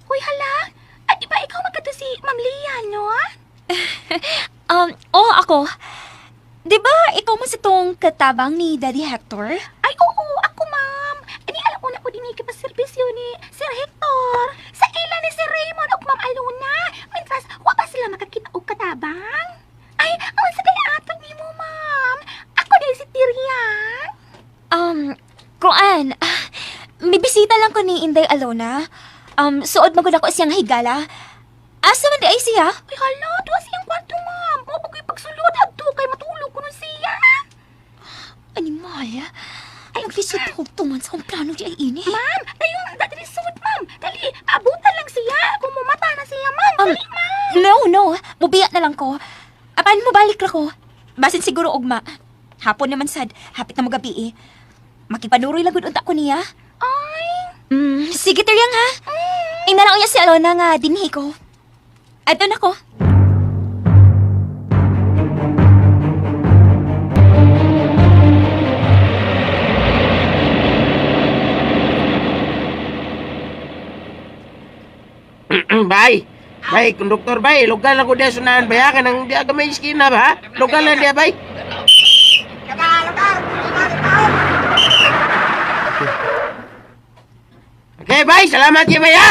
Hoy, hala. At di ba ikaw magkato si Ma'am Lia, no? Oh, ako. Di ba ikaw mo sa tong katabang ni Daddy Hector? Ay, oo, ako, ma'am. Ani alam una ko din ikipaservisyo ni Sir Hector. Sa ila ni Sir Raymond ug Ma'am Aluna. Mintras, wa pa sila makakita og katabang. Ay, ang sa kaya atong nimo, ma'am. Ako dahil si Tiriang. Kuan, may bisita lang ko ni Inday Alona. Suod magud ako siyang higala. Asa man di ay siya? Ay, hala, duwa siyang kwarto, ma'am. Mo pa ko'y pagsulod adto kay matulog kuno siya. Animal. Ay, maglisod ako tuman sa akong plano di ay ini. Ma'am, dayon dali sud, ma'am. Dali, abutan lang siya. Kung mumata na siya, ma'am. Dali, ma'am. No, no. Mubiya na lang ko. Apan mo balik ra ko. Basin siguro ugma. Hapon naman sad. Hapit na mo gabi eh. Makipanuroy lang gud unta ko niya. Ay, Sige, Tiryang ha. Inaraw niya si Alona nga dinhi ko. Adto na ko. Bye. Bay, konduktor bay, lugar lang ko diya sunahan bay ha, kanang diya ka may iskina ba ha? Lugar lang diya bay. Okay, bay, salamat kayo bay ha.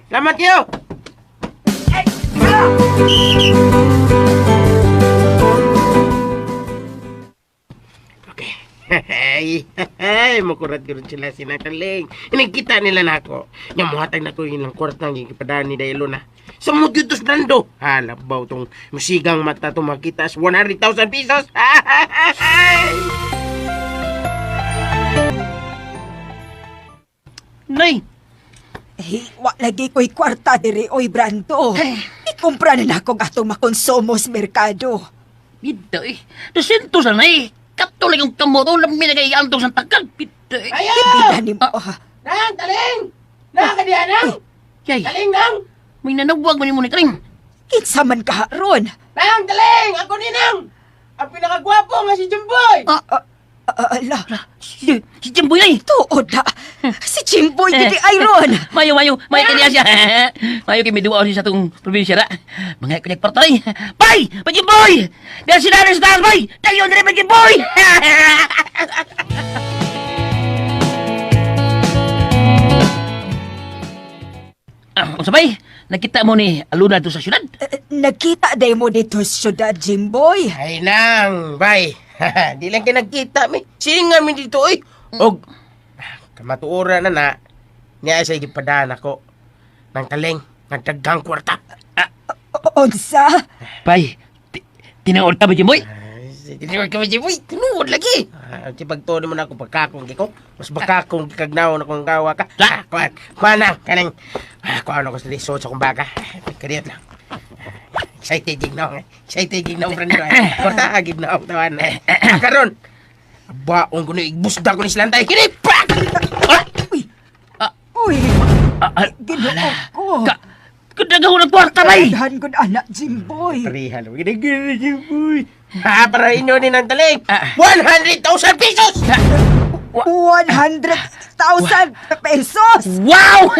Salamat kayo. Okay. Hey, hey, makurat ko rin sila sinakaling. Inagkita nila na ako. Nga muhatag na ko ilang kwarta ang gipadaan ni Daylo na. Sa Mugyutos Brando. Ha, labaw tong musigang mata tong makita sa 100,000 pesos. Nay! Eh, wa lagi ko'y kwarta diri, oy, Brando. Ikumpra na nako ang atong makonsumo sa merkado. Bida eh. Dusinto sa nay. Kato lang yung kamot. Ulam mi nagaiantong sa takal. Bida eh. Ayaw! Bida ni mo. ah. Nang, taling! Nang, kadiya nang! Yay, Taling, nang! may nanawag man mo ni Karing. Kinsa man ka ron? Nang, taling! Ako ni nang! Ang pinakagwapo nga si Jumboy! Ah, Ah, ala, si Jimboy ay. tuod na. Si Jimboy gidi ay ron. Mayo, mayo, mayo kaniya siya. Mayo kay miduaw siya sa itong probinsya ra. Mga kunyag partay. Bay! Pajimboy! Dahil sila rin sa taas, bay! Tayo na rin, Pajimboy! Ah, unsa bay? Nakita mo ni Aluna doon sa syudad? Eh, nagkita day mo dito sa syudad, Jimboy. Ay nang, bay. Di lang kayo nagkita, mi. Singa mi dito, oy. Og, kamatuora na na, niya sa gipadaan ako. Nang taling, nagdagang kwarta. Unsa? Bay, tinuod ka ba, Jimboy? Tinuod ka ba, Jimboy? Tinuod lagi. Ah, si pagtuon mo na ako pagkakong ko. Mas bakakong kagnaw na kung gawa ka. Ah, kuan, kuan na, kanang, ah, kuan ako sa lisod sa kong baga. Kadiyot lang. Excited gignaw, eh. Excited gignaw, friend. Kwarta, gignaw, tawan. Ah, karon, baong ko na igbusda ko ni Silantay. Kini, pak! Ah! Uy. Ah. Uy, Ah, ah, Ginoo ko. Ka, kadagaw ng kwarta, bay! Daghan gud anak, Jimboy. Parihan, gini, gini, Jimboy. Ha, para inyo ni ng taling. Ah. 100,000 pesos! 100,000 pesos. Wow!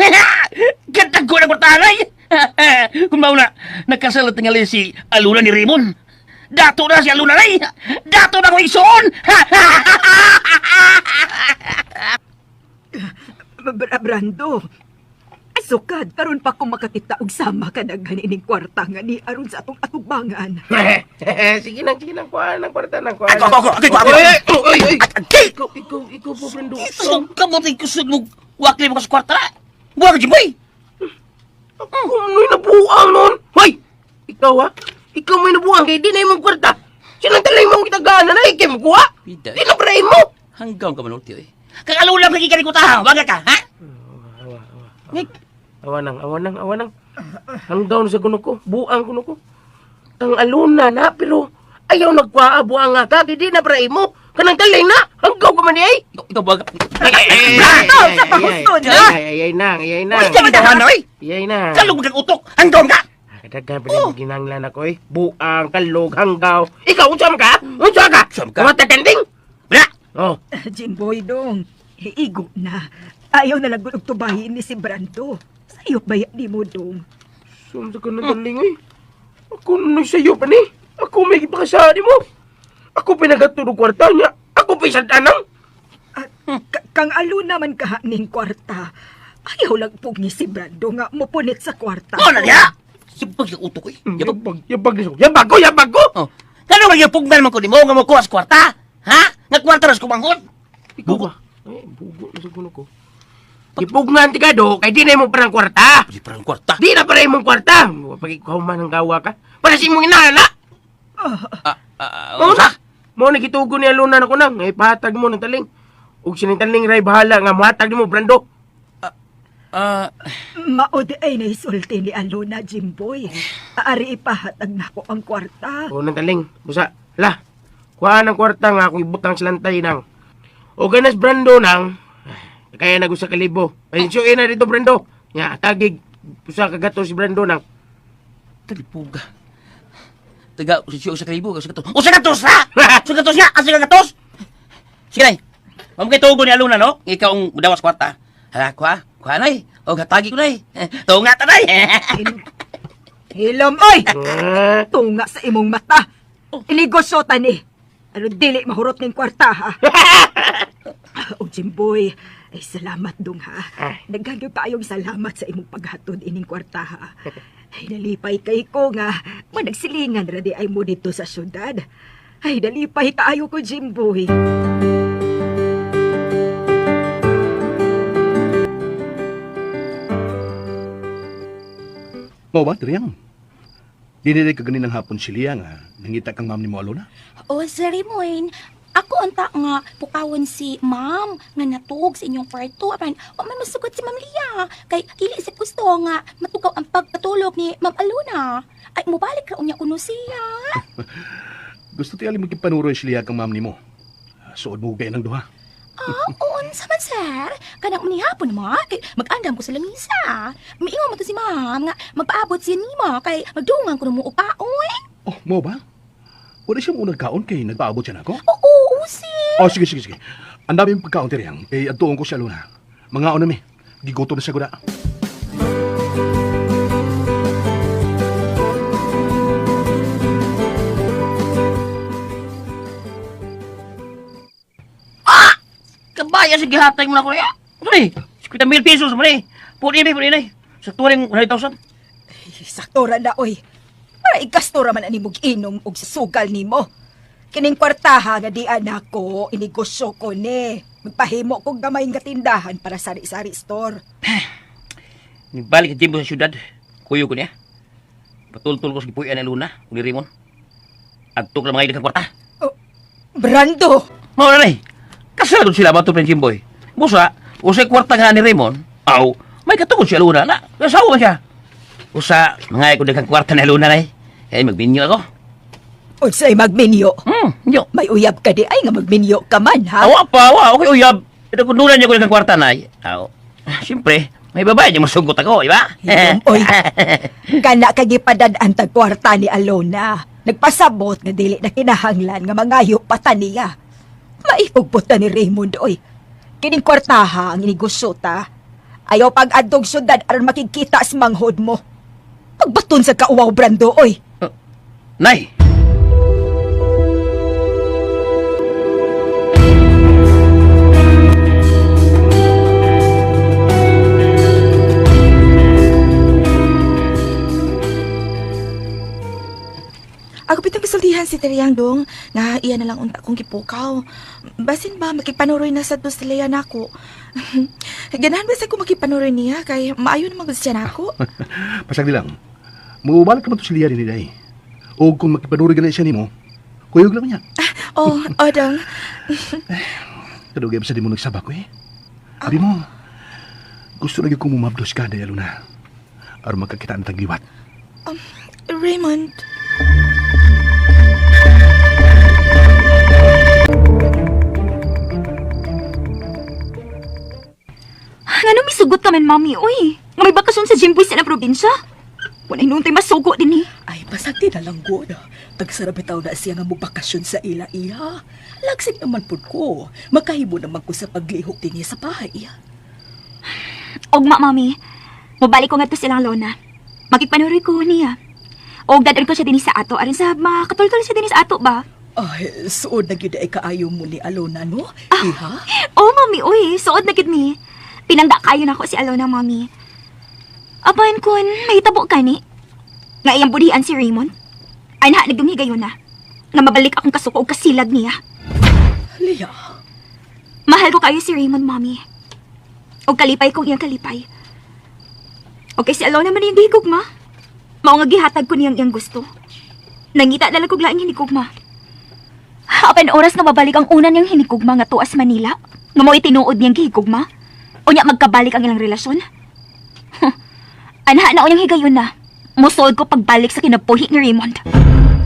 Ganda ko ng kwarta, ay! Kung mauna, nagkasal at tingali si Aluna ni Raymond. Dato na si Aluna, ay! Dato na ko isuon! Brando. Sukad, karon pa ko makakita og sama ka daghan ining kwarta nga ni aron sa atong atubangan. Sige nang, sige nang, kuha ng kwarta nang kuha. Ako, ako, ako, ako, ako. Oy, oy, oy, oy. Ikaw, ikaw, ikaw po, Brando. Kusog ka mo, kusog mo. Wakli mo ka sa kwarta. Buwag ka, Jimboy! Ako mo'y nabuang nun. Hoy! Ikaw ha? Ikaw mo'y nabuang kay di na imong kwarta. Silang talay mong kitagana na ikay mo kuha. Bida. Di na pray mo. Hanggang ka manulti, eh. Kang Aluna, magiging ko ta, Waga ka, ha? Awa, awa. Awa nang, awa nang, awa nang. Hanggaw na sa kuno ko, buang kuno ko. Ang aluna na, pero ayaw nagkuha, buang nga ka, kay di na pray mo. Kanang taling na, hanggaw ka man di ay. Ikaw, ikaw, buwag ka. Brando, sa pahusto na. Ay, ay, ay, nang, ay, ay, nang. Uy, ka man, oy! Ay, nang. Kalog kang utok! Hanggang ka! Kadaghan pa rin ginanglan ako eh. Buang, kalog, hanggaw. Ikaw, unsa man ka? Unsa ka? Unsa man ka? Kumataganding? Wala! Oh, Jimboy dong, igo na. Ayaw na lang gud og tubahin ni si Brando. Sayop ba di mo dong? sumsa ka ng taling eh. Ako na sa'yo pa ni. Ako may gipakasali mo. Ako pinagatulog kwarta niya. Ako pa isang anang. Ah, kang aluna man kaha ning kwarta. Ayaw lang pug ni si Brando nga mopunit sa kwarta. Ano na niya? Sibag sa utok, eh. Yabag. Yabag, yabag, yabag ko, yabag ko. Oh. Kano nga pugnan man ko nimo nga mo kuha sa kwarta? Ha? Nga kwarta ras kumanghon? Ikaw ba? Eh, bugo na sa kuno ko. Ipugnan ti ka do, kay di na imong parang kwarta. Di parang kwarta. Di na para imong kwarta. Pag ikaw man ang gawa ka. Para sa imong inala. Ah, Mao na. Mao na gitugon ni Aluna na ko nang. Ay pahatag mo ng taling. Ug sining taling ray bahala nga mohatag nimo Brando. Ah, Mao di ay naisulti ni Alona, Jimboy. Aari ipahatag nako ang kwarta. O nang taling. Busa, la. Kuha ng kwarta nga akong ibutang silantay nang. O ganas Brando nang. Kaya na sa kalibo. Pansyoin na dito Brando. Nya tagig usa ka gato si Brando nang. talipuga. Taga, si usa ka libo, usa ka tos. Usa ka tos ha? Usa ka tos nga, asa ka tos? Sige nay. Mamo kay tugon ni Aluna no? Ikaw ang mudawas kwarta. Hala, kuha. Kuha nay. O hatagi ko nay. Tunga ta nay. Hilom, oy! Tunga sa imong mata. Inegosyo tani. Ano dili mahurot ning kwarta ha? O Jimboy, ay salamat dong ha. Naghanyo kaayong salamat sa imong paghatod ining kwarta ha. Ay nalipay kay ko nga managsilingan ra di ay mo dito sa syudad. Ay nalipay kaayo ko Jimboy. Mao ba, Triyang? Dinili ka ganinang hapon si Lia nga nangita kang ma'am ni mo Alona. O, Sir Raymond, ako unta nga pukawon si ma'am nga natug sa inyong kwarto. Apan, wa man masugot si Ma'am Lia. Kay dili sa gusto nga matugaw ang pagpatulog ni Ma'am Aluna. Ay, mubalik ra unya kuno siya. Gusto ti alim magkipanuroy si Lia kang ma'am ni mo. Suod mo kay ng duha. Ah, unsa man sir? Kanang unihapon ma, kay mag-andam ko sa lamisa. Miingon mo to si ma'am nga magpaabot siya nimo kay magdungan ko mo upaon. Oh, mo ba? Wala siya mo nagkaon kay nagpaabot siya nako? Oo, sir. Oh, sige, sige, sige. Ang dami yung pagkaon, Tiriyang. Kay adtuon ko si Alona. Mga na mi. Gigutom na siya guda. Kabaya sa gihatag mo na ko niya. Ano ni? 50,000 pesos mo ni. Puni ni, puni ni. Sa turing 100,000. Ay, sakto ra na oy. Para igasto ra man ani mog inom og sugal nimo. Kining kwartaha nga di anak ko, inegosyo ko ni. Magpahimo kog gamay nga tindahan para sari-sari store. Nibalik sa Jimbo sa syudad. Kuyo ko niya. Patultul ko sa gipuyan ni Luna, ni Raymond. Adto lang mga ilang kwarta. Brando! Mao na ni. Kasado sila ba to Jimboy? Busa, usay kwarta nga ni Raymond. Aw, may katungod si Luna na. Kasawa ba siya? Usa, mga ko daghang kwarta ni Luna nay. Eh, magbinyo ako. Unsay magminyo? Yo. May uyab ka di ay nga magminyo ka man ha. Awa pa, awa, okay uyab. Pero kung nulan niya ko daghang kwarta nay. Aw, siyempre, may babae niya masugot ako, di ba? Hilom, oy. Kana kay gipadad-an tag kwarta ni Alona. Nagpasabot nga dili na kinahanglan nga mangayo pa ta niya. Maipugpot ta ni Raymond oy. Kining kwartaha ang inegosyo ta. Ayaw pag-adtog syudad aron makikita sa manghod mo. Pagbaton sa kauwaw Brando oy. Nay! Ako pitong gisultihan si Teriyang dong nga iya na lang unta kong gipukaw. Basin ba makipanuroy na sa dos Lea nako. Ganahan ba sa ko makipanuroy niya kay maayo naman gud siya nako. Pasagdi lang. Mubalik ka man to si Lia din day. O kung makipanuroy ganun siya nimo, kuyog lang niya. Oh, oh dong. Kadugay ba sa di mo nagsaba ko eh? Abi mo, gusto na gyud kong mumabdos ka, day Alona. Aron magkakita ang tagliwat. Raymond. Ngano misugot ka man, mami, uy. Nga may bakasyon sa Jimboy sa ilang probinsya. Wala inuntay masugo din eh. Ay, pasagdi na lang gud. Tagsara bitaw na siya nga mobakasyon sa ila iya. Lagsig naman pud ko. Makahimo naman ko sa paglihok dinhi sa bahay. Ugma, mami. Mubalik ko nga to silang lona. Makigpanuroy ko niya. Og dadon ko siya din sa ato. Aron sa makatultol siya din sa ato ba? Ay, suod na gyud ay kaayo mo ni Alona, no? Iha? Oh, mami, uy. Suod na gid mi. Pinangga kayo na ako si Alona, mami. Apan kun may tabo kani. Nga iyang budian si Raymond. Ay na, nagdumigayon na. Nga mabalik akong kasuko og kasilag niya. Lia, Mahal ko kayo si Raymond, mami. Og kalipay kong iyang kalipay. Okay, si Alona man iyang gihigugma. Mao nga gihatag ko niyang iyang gusto. Nangita na lang kog laing hinigugma. Apan oras nga mabalik ang una niyang hinigugma nga tuas Manila, nga mo'y tinuod niyang gihigugma. Unya magkabalik ang ilang relasyon. Huh. Anha na unyang higayon na. Musuod ko pagbalik sa kinabuhi ni Raymond.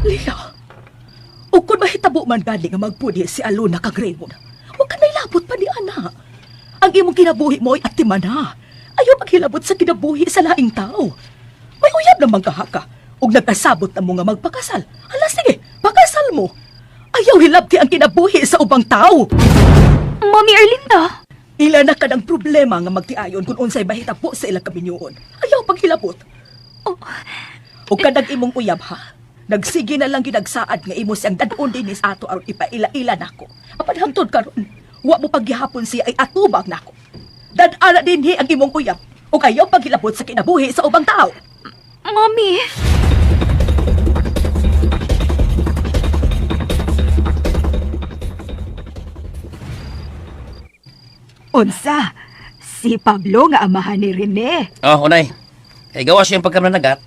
Lia. O kung mahitabo man gani nga magpudi si Alona kag Raymond, wa ka nailabot pa ni ana. Ang imong kinabuhi mo ay atiman na. Ayaw paghilabot sa kinabuhi sa laing tao. May uyab namang kahaka. Ug nagkasabot na mo nga magpakasal. Hala sige, pakasal mo. Ayaw hilabti ang kinabuhi sa ubang tao. Mami Erlinda! Ila na kanang problema nga magtiayon kung unsay mahitabo sa ilang kaminyoon. Ayaw paghilabot. Oh. Ug kanang imong uyab ha. Nagsige na lang ginagsaad nga imo siyang dadon dinhi sa ato aron ipaila-ila nako. Apan hangtod karon, wa mo paghihapon siya ay atubang nako. Dad-ana dinhi ang imong uyab ug ayaw paghilabot sa kinabuhi sa ubang tao. Mami! Unsa? Si Pablo nga amahan ni Rene. Oh, unay. Kay gawa siyang pagkamanagat.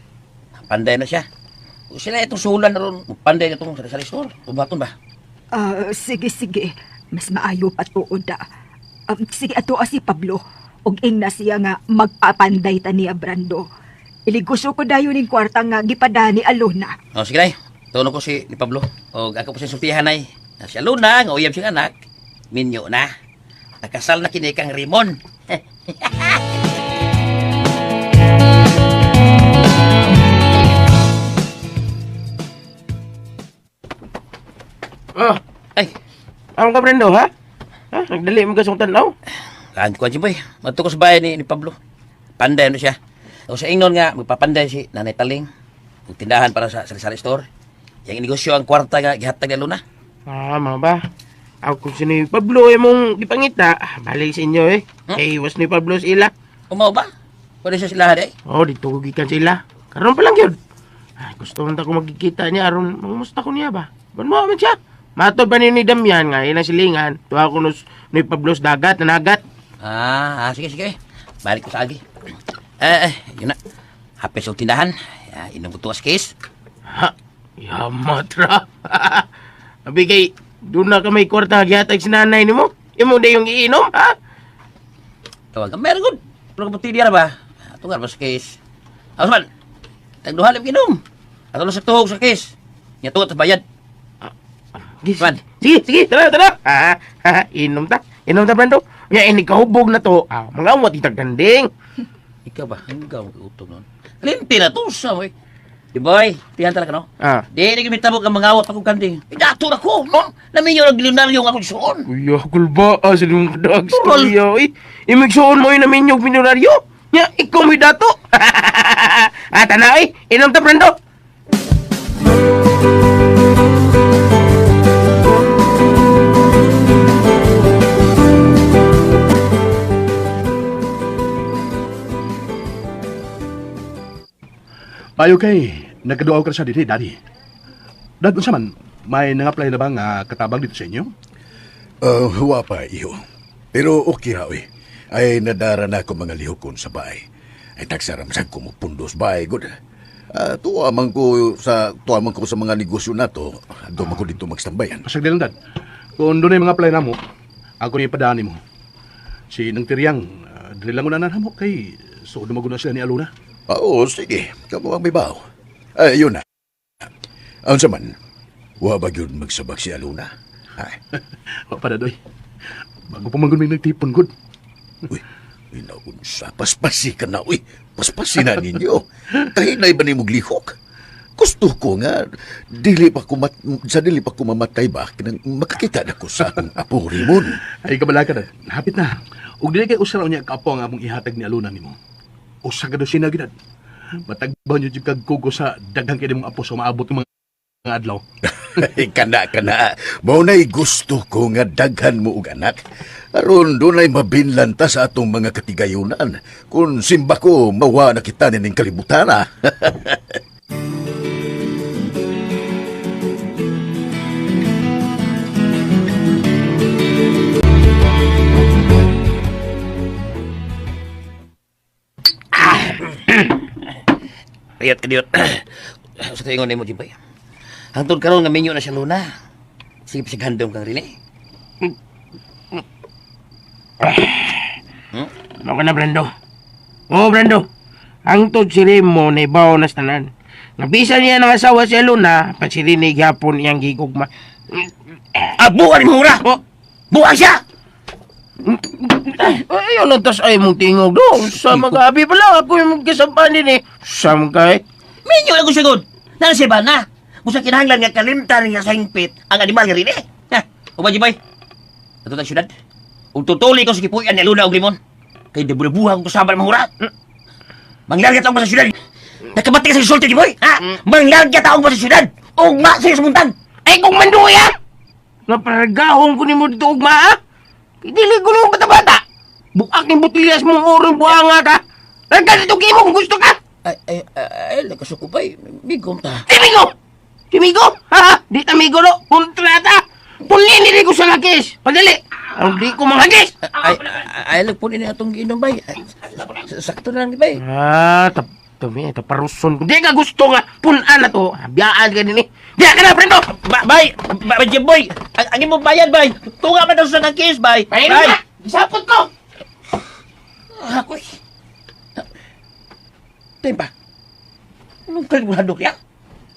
Panday na siya. O sila itong sulan na ron. Panday na itong sari-sari store. Ubaton ba? Ah, sige, sige. Mas maayo pa tuod da. Sige, ato si Pablo. Ug ingna siya nga magpapanday ta niya, Brando. Iligusyo ko dayon ning kwarta nga gipada ni Alona. Oh, sige, nay. Tuno ko si ni Pablo. O ako po siya sultihan, nay. Na si Aluna, nga uyab siyang anak. Minyo na. Nakasal na kini kang Raymond. Oh, Ay, ang ka Brando ha? Ha? Nagdali mo ka sa tanaw. kaan ko boy. Madto ko sa bahay ni Pablo. Panday ano siya. O sa ingnon nga, magpapanday si Nanay Taling. Ug tindahan para sa sari-sari store. Yang negosyo ang kwarta nga gihatag ni Aluna. Ah, mga ba? Ako kung sino yung Pablo eh mong gipangita, ah, balik sa inyo eh. Huh? Eh, was ni Pablo sa ila. Umaw ba? Pwede siya sila eh. Oh, dito ko gikan sila. Karon pa lang yun. Ah, gusto man ta ko magkikita niya aron mangumusta ko niya ba. Ban mo man siya. Matod ba ni ni Damian nga ilang silingan. Tuwa ko nus ni Pablo sa dagat, nanagat. Ah, sige, sige. Balik ko sa agi. Yun na. Happy sa tindahan. Ah, inom ko tuwas case. Ha, yamatra. Abi kay doon na ka may kwarta gihatag si nanay nimo. Imo na yung iinom, ha? Tawag ka, meron good. Pero kapag na ba? Ah, tungar ba sa case? Ako man, tagduhan lang inom. Ato lang sa tuhog sa case. Nga tuwa sa bayad. Sige, Man. sige, sige, tara, tara. Ah, ah, inom ta. Inom ta, Brando. Nga, ini kahubog na to. Ah, mga awat itag ganding. Ikaw ba? Hanggang mag-utog nun. Kalimti na to sa boy. Di boy, tiyan talaga no? Ah. Di, na gimitabok ang mga awat akong kanding. Eh, dato na ko, no? Naminyo ng milyonaryo nga akong suon. Kuya, kulba. Ah, sa limang kadag. Tural. Kuya, eh. Imigsuon mo yung namin yung milyonaryo. Nga, ikaw may dato. Ah, tana, eh. Inom ta, Brando. Payo kay, nagkaduaw ka na sa dinhi, Daddy. Dad, unsa man, may nang-apply na ba nga katabang dito sa inyo? Wa pa, iho. Pero okay ra, oy. Ay nadara na ako mga lihokon sa bahay. Ay tagsaram sa ko mo pundos bahay, good. Ah, tuwa man ko sa mga negosyo na to. Doon man ko dito magstambayan. Pasagdi lang, Dad. Kung doon mga apply na mo, ako ni ipadaan mo. Si Nang Tiryang, dili lang unanan mo kay so dumaguna sila ni Aluna. Oo, sige. Kamo ang may baho. Ay, yun na. Ang saman, wa ba yun magsabak si Aluna? Ay, Wa pa dadoy. Bago pa man gud may nagtipon gud. uy, inaunsa. Paspasi ka na, uy. Paspasi na ninyo. Kahinay ba ni mong lihok? Gusto ko nga, dili pa ko mat, sa dili pa ko mamatay ba, kanang makakita na ko sa akong apo Raymond. Ay kabala ka, Dad. Hapit na. Ug dili kay usa ra unya ka apo ang among ihatag ni Aluna nimo. Usa ka daw siya na gid. Matagbaw niyo jud kag kugo sa daghang kay nimong apo sa maabot ng mga adlaw. Ay, kana, kana. Mao na'y gusto ko nga daghan mo og anak. Aron dunay mabinlan ta sa atong mga katigayunan. Kung simba ko, mawa na kita nining kalibutan, ah. Riyot ka diyot. Sa tuingon nimo, Jimboy. Hangtod karon nga minyo na siya Luna. Sige, pasighandom kang rin eh. Ano ka na, Brando? Oo, Brando. Ang tod si Remo na ibaw na sa tanan. Nabisa niya ng asawa si Aluna, pa si Rene gyapon iyang gigugma. Ah, buwan mo mura! Oh, Buwan siya! ay, ano tas ay mong tingog do? Sa mga abi pa lang, ako yung magkasampan din eh. Sa mga eh. Minyo na ko siya gud. Nang si na. Busa kinahanglan nga kalimtan nga sa hingpit ang animal nga rin eh. Ha, uba Jimboy. Ato tag syudad. Ug tutuli ko sa kipuyan ni Luna og limon. Kay debuhan ko sabal mahura. Manglargat ako sa syudad. Nakabati ka sa insulti ni Boy, ha? Manglarga taong ba sa syudad? Ugma sa sumuntag. Ay, kung manduy, ha? Naparagahong ko ni mo dito, ugma, ha? Dili ko nung bata-bata. Bukak ni botilyas mong orong buhanga ka. Nagka dito kimo kung gusto ka. Ay, ay, ay, nagkasuko bay. Migom ta. Timigo! Timigo! Ha? Di tamigo no. Kontrata! Pulini rin ko sa lakis. Pagdali! Ang di ko manghagis! Ay, ay, ay, lagpunin na itong giinom, bay. Ay, sakto na lang, bay. Ah, tap tami, taparuson ko. Di ka gusto nga. Punan na to. Biyaan ka din eh. Diya ka na, prendo! Ba, bay, ba, bay, Jimboy. Ang imong bayad, bay. Tunga man daw sa kakis, bay. Pahinom na! Isapot ko! Ako'y. Tempa. Anong kalibulado kaya?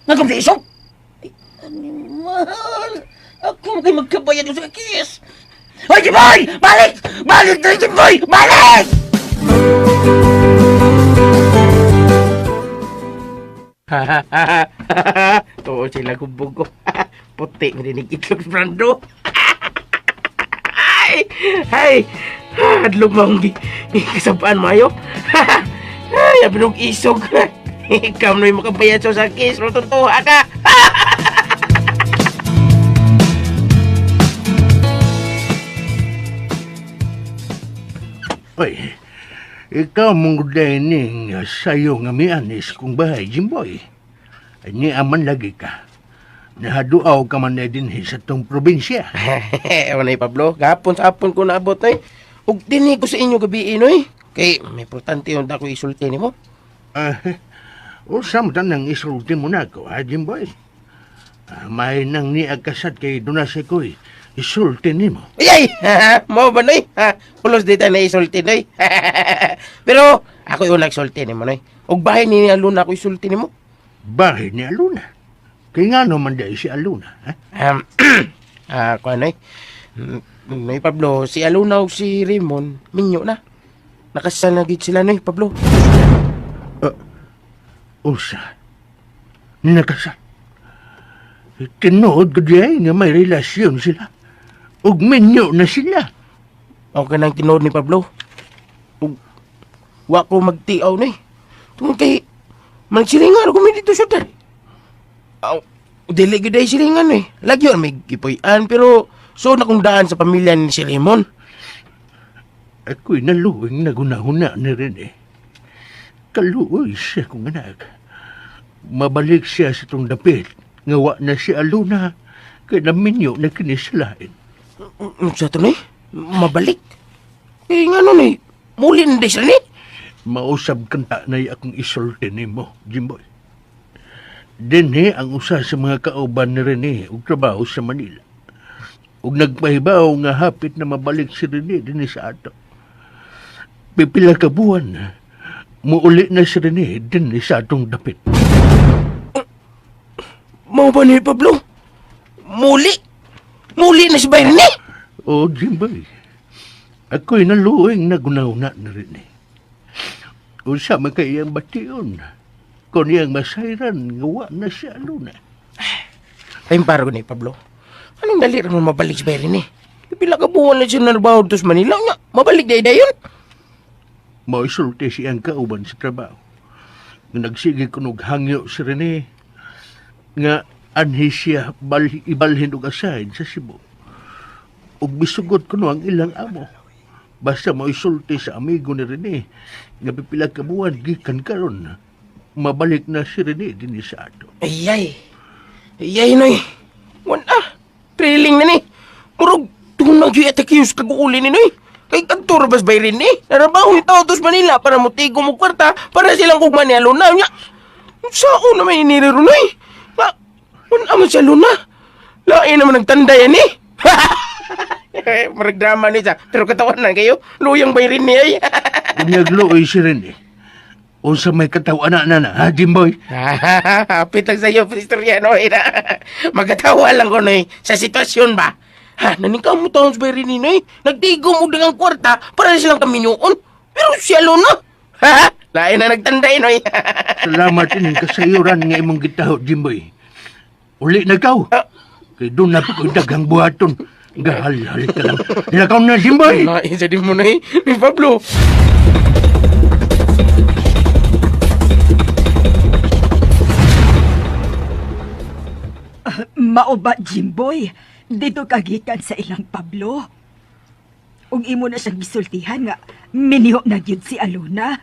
Nagam sa isog? Ay, animal. Ako kay magkabayad sa kakis. Hoy, Jimboy! Balik! Balik na, Jimboy! Balik! Tuo sila gubog ko. Puti nga din itlog Brando. Ay! Ay! Adlog mo ang kasabaan mayo. Ay, abinog isog. Ikaw na yung makabayad sa sakis. Rotuntuha ka. Oy, ikaw mong ning sayo nga mianis kung bahay, Jimboy. Ni aman lagi ka. Nahaduaw ka man na dinhi sa tong probinsya. Ewan na Pablo. Gapon sa apon ko naabot ay. Ug dinhi ko sa inyo gabi noy. Kay may importante yung dako isulti nimo. Ah, unsa man nang isulti mo na ako, ha, Jimboy? Ah, may nang niagkasad kay Donasekoy. Isulti nimo. Ay! Mo ba noy? Ha, pulos di tayo na isulti noy. Pero ako yung nagsulti nimo noy. Ug bahay ni Aluna ako isulti nimo. Bahay ni Aluna. Kay nga naman dahil si Aluna, ha? Kuan noy. Noy Pablo, si Aluna ug si Raymond minyo na. Nakasal na gid sila noy Pablo. Unsa? Nakasal. Tinuod ko diay nga may relasyon sila. Ug minyo na sila. Okay nang tinuod ni Pablo. Ug wa ko magtiaw noy. Tungod kay magsilingan ako may dito syudad. Aw, dili gyud ay silingan eh. Lagyo may gipuy-an pero so na kong daan sa pamilya ni si Raymond. Ako'y naluwing nagunahuna ni Rene. Kaluoy siya kong anak. Mabalik siya sa itong dapit. Nga wa na si Aluna. Kay naminyo na kinislain. Sa to ni? Mabalik? Eh nga nun eh. Muli na di sila ni. Mausab kanta na akong isulti nimo, Jimboy. Dinhi ang usa sa mga kauban ni Rene og trabaho sa Manila. Ug nagpahibaw nga hapit na mabalik si Rene dinhi sa ato. Pipila ka buwan, muuli na si Rene dinhi sa atong dapit. Mao ba ni Pablo? Muli? Muli na si Bay Rene? O, Jimboy, ako'y naluwing nagunaw-na na Rene. Unsa man kay iyang bation, kung iyang masayran, nga wa na si Aluna. Ay, paro ni Pablo. Anong dali rin mo mabalik si Bay Rene? Pipila ka buwan na siya narbaho dito sa Manila. Nga, mabalik na dayon. Maisulti siyang kauban sa trabaho. Nga nagsige kunog hangyo si Rene, nga anhi siya ibalhin og asahin sa Cebu. Ug misugot kuno ang ilang amo. Basta maisulti sa amigo ni Rene, nga pipila ka buwan gikan karon, mabalik na si Rene dinhi sa ato. Ay, ay. Ay, ay, noy. Wan ah. Thrilling na ni. Murag, tunag yung atakiyos kag-uuli ni, noy. Kay kantor bas bay rin eh. Narabaho yung tao dos Manila para mutigo mo kwarta para silang kugma ni Aluna. Nya, saan naman iniriro, noy? Nga, wan aman si Aluna. Lain naman nagtanda yan eh. Murag drama ni sa. Pero katawan na kayo. Luyang bay rin ni ay. Unyagluoy si Rene. Unsa may kataw-ana na na, ha, Jimboy? Hapit lang sa'yo, istorya, no? Magkatawa lang ko, noy. Sa sitwasyon ba? Ha, naningkaw mo taon sa bayrin ni, noy. Nagtigom og dagang kwarta para silang kaminuon. Pero siya na. Ha? Lain na nagtanday, noy. Salamat ining kasayuran nga imong gitaho, Jimboy. Uli na kaw. Kay doon na po ko'y daghang buhaton. Gahal-hal ka lang. Lakaw na, Jimboy! Lain sa di mo, noy. Ni Pablo. Mao ba, Jimboy? Dito ka gikan sa ilang Pablo. Ug imo na siyang gisultihan nga minyo na gyud si Alona.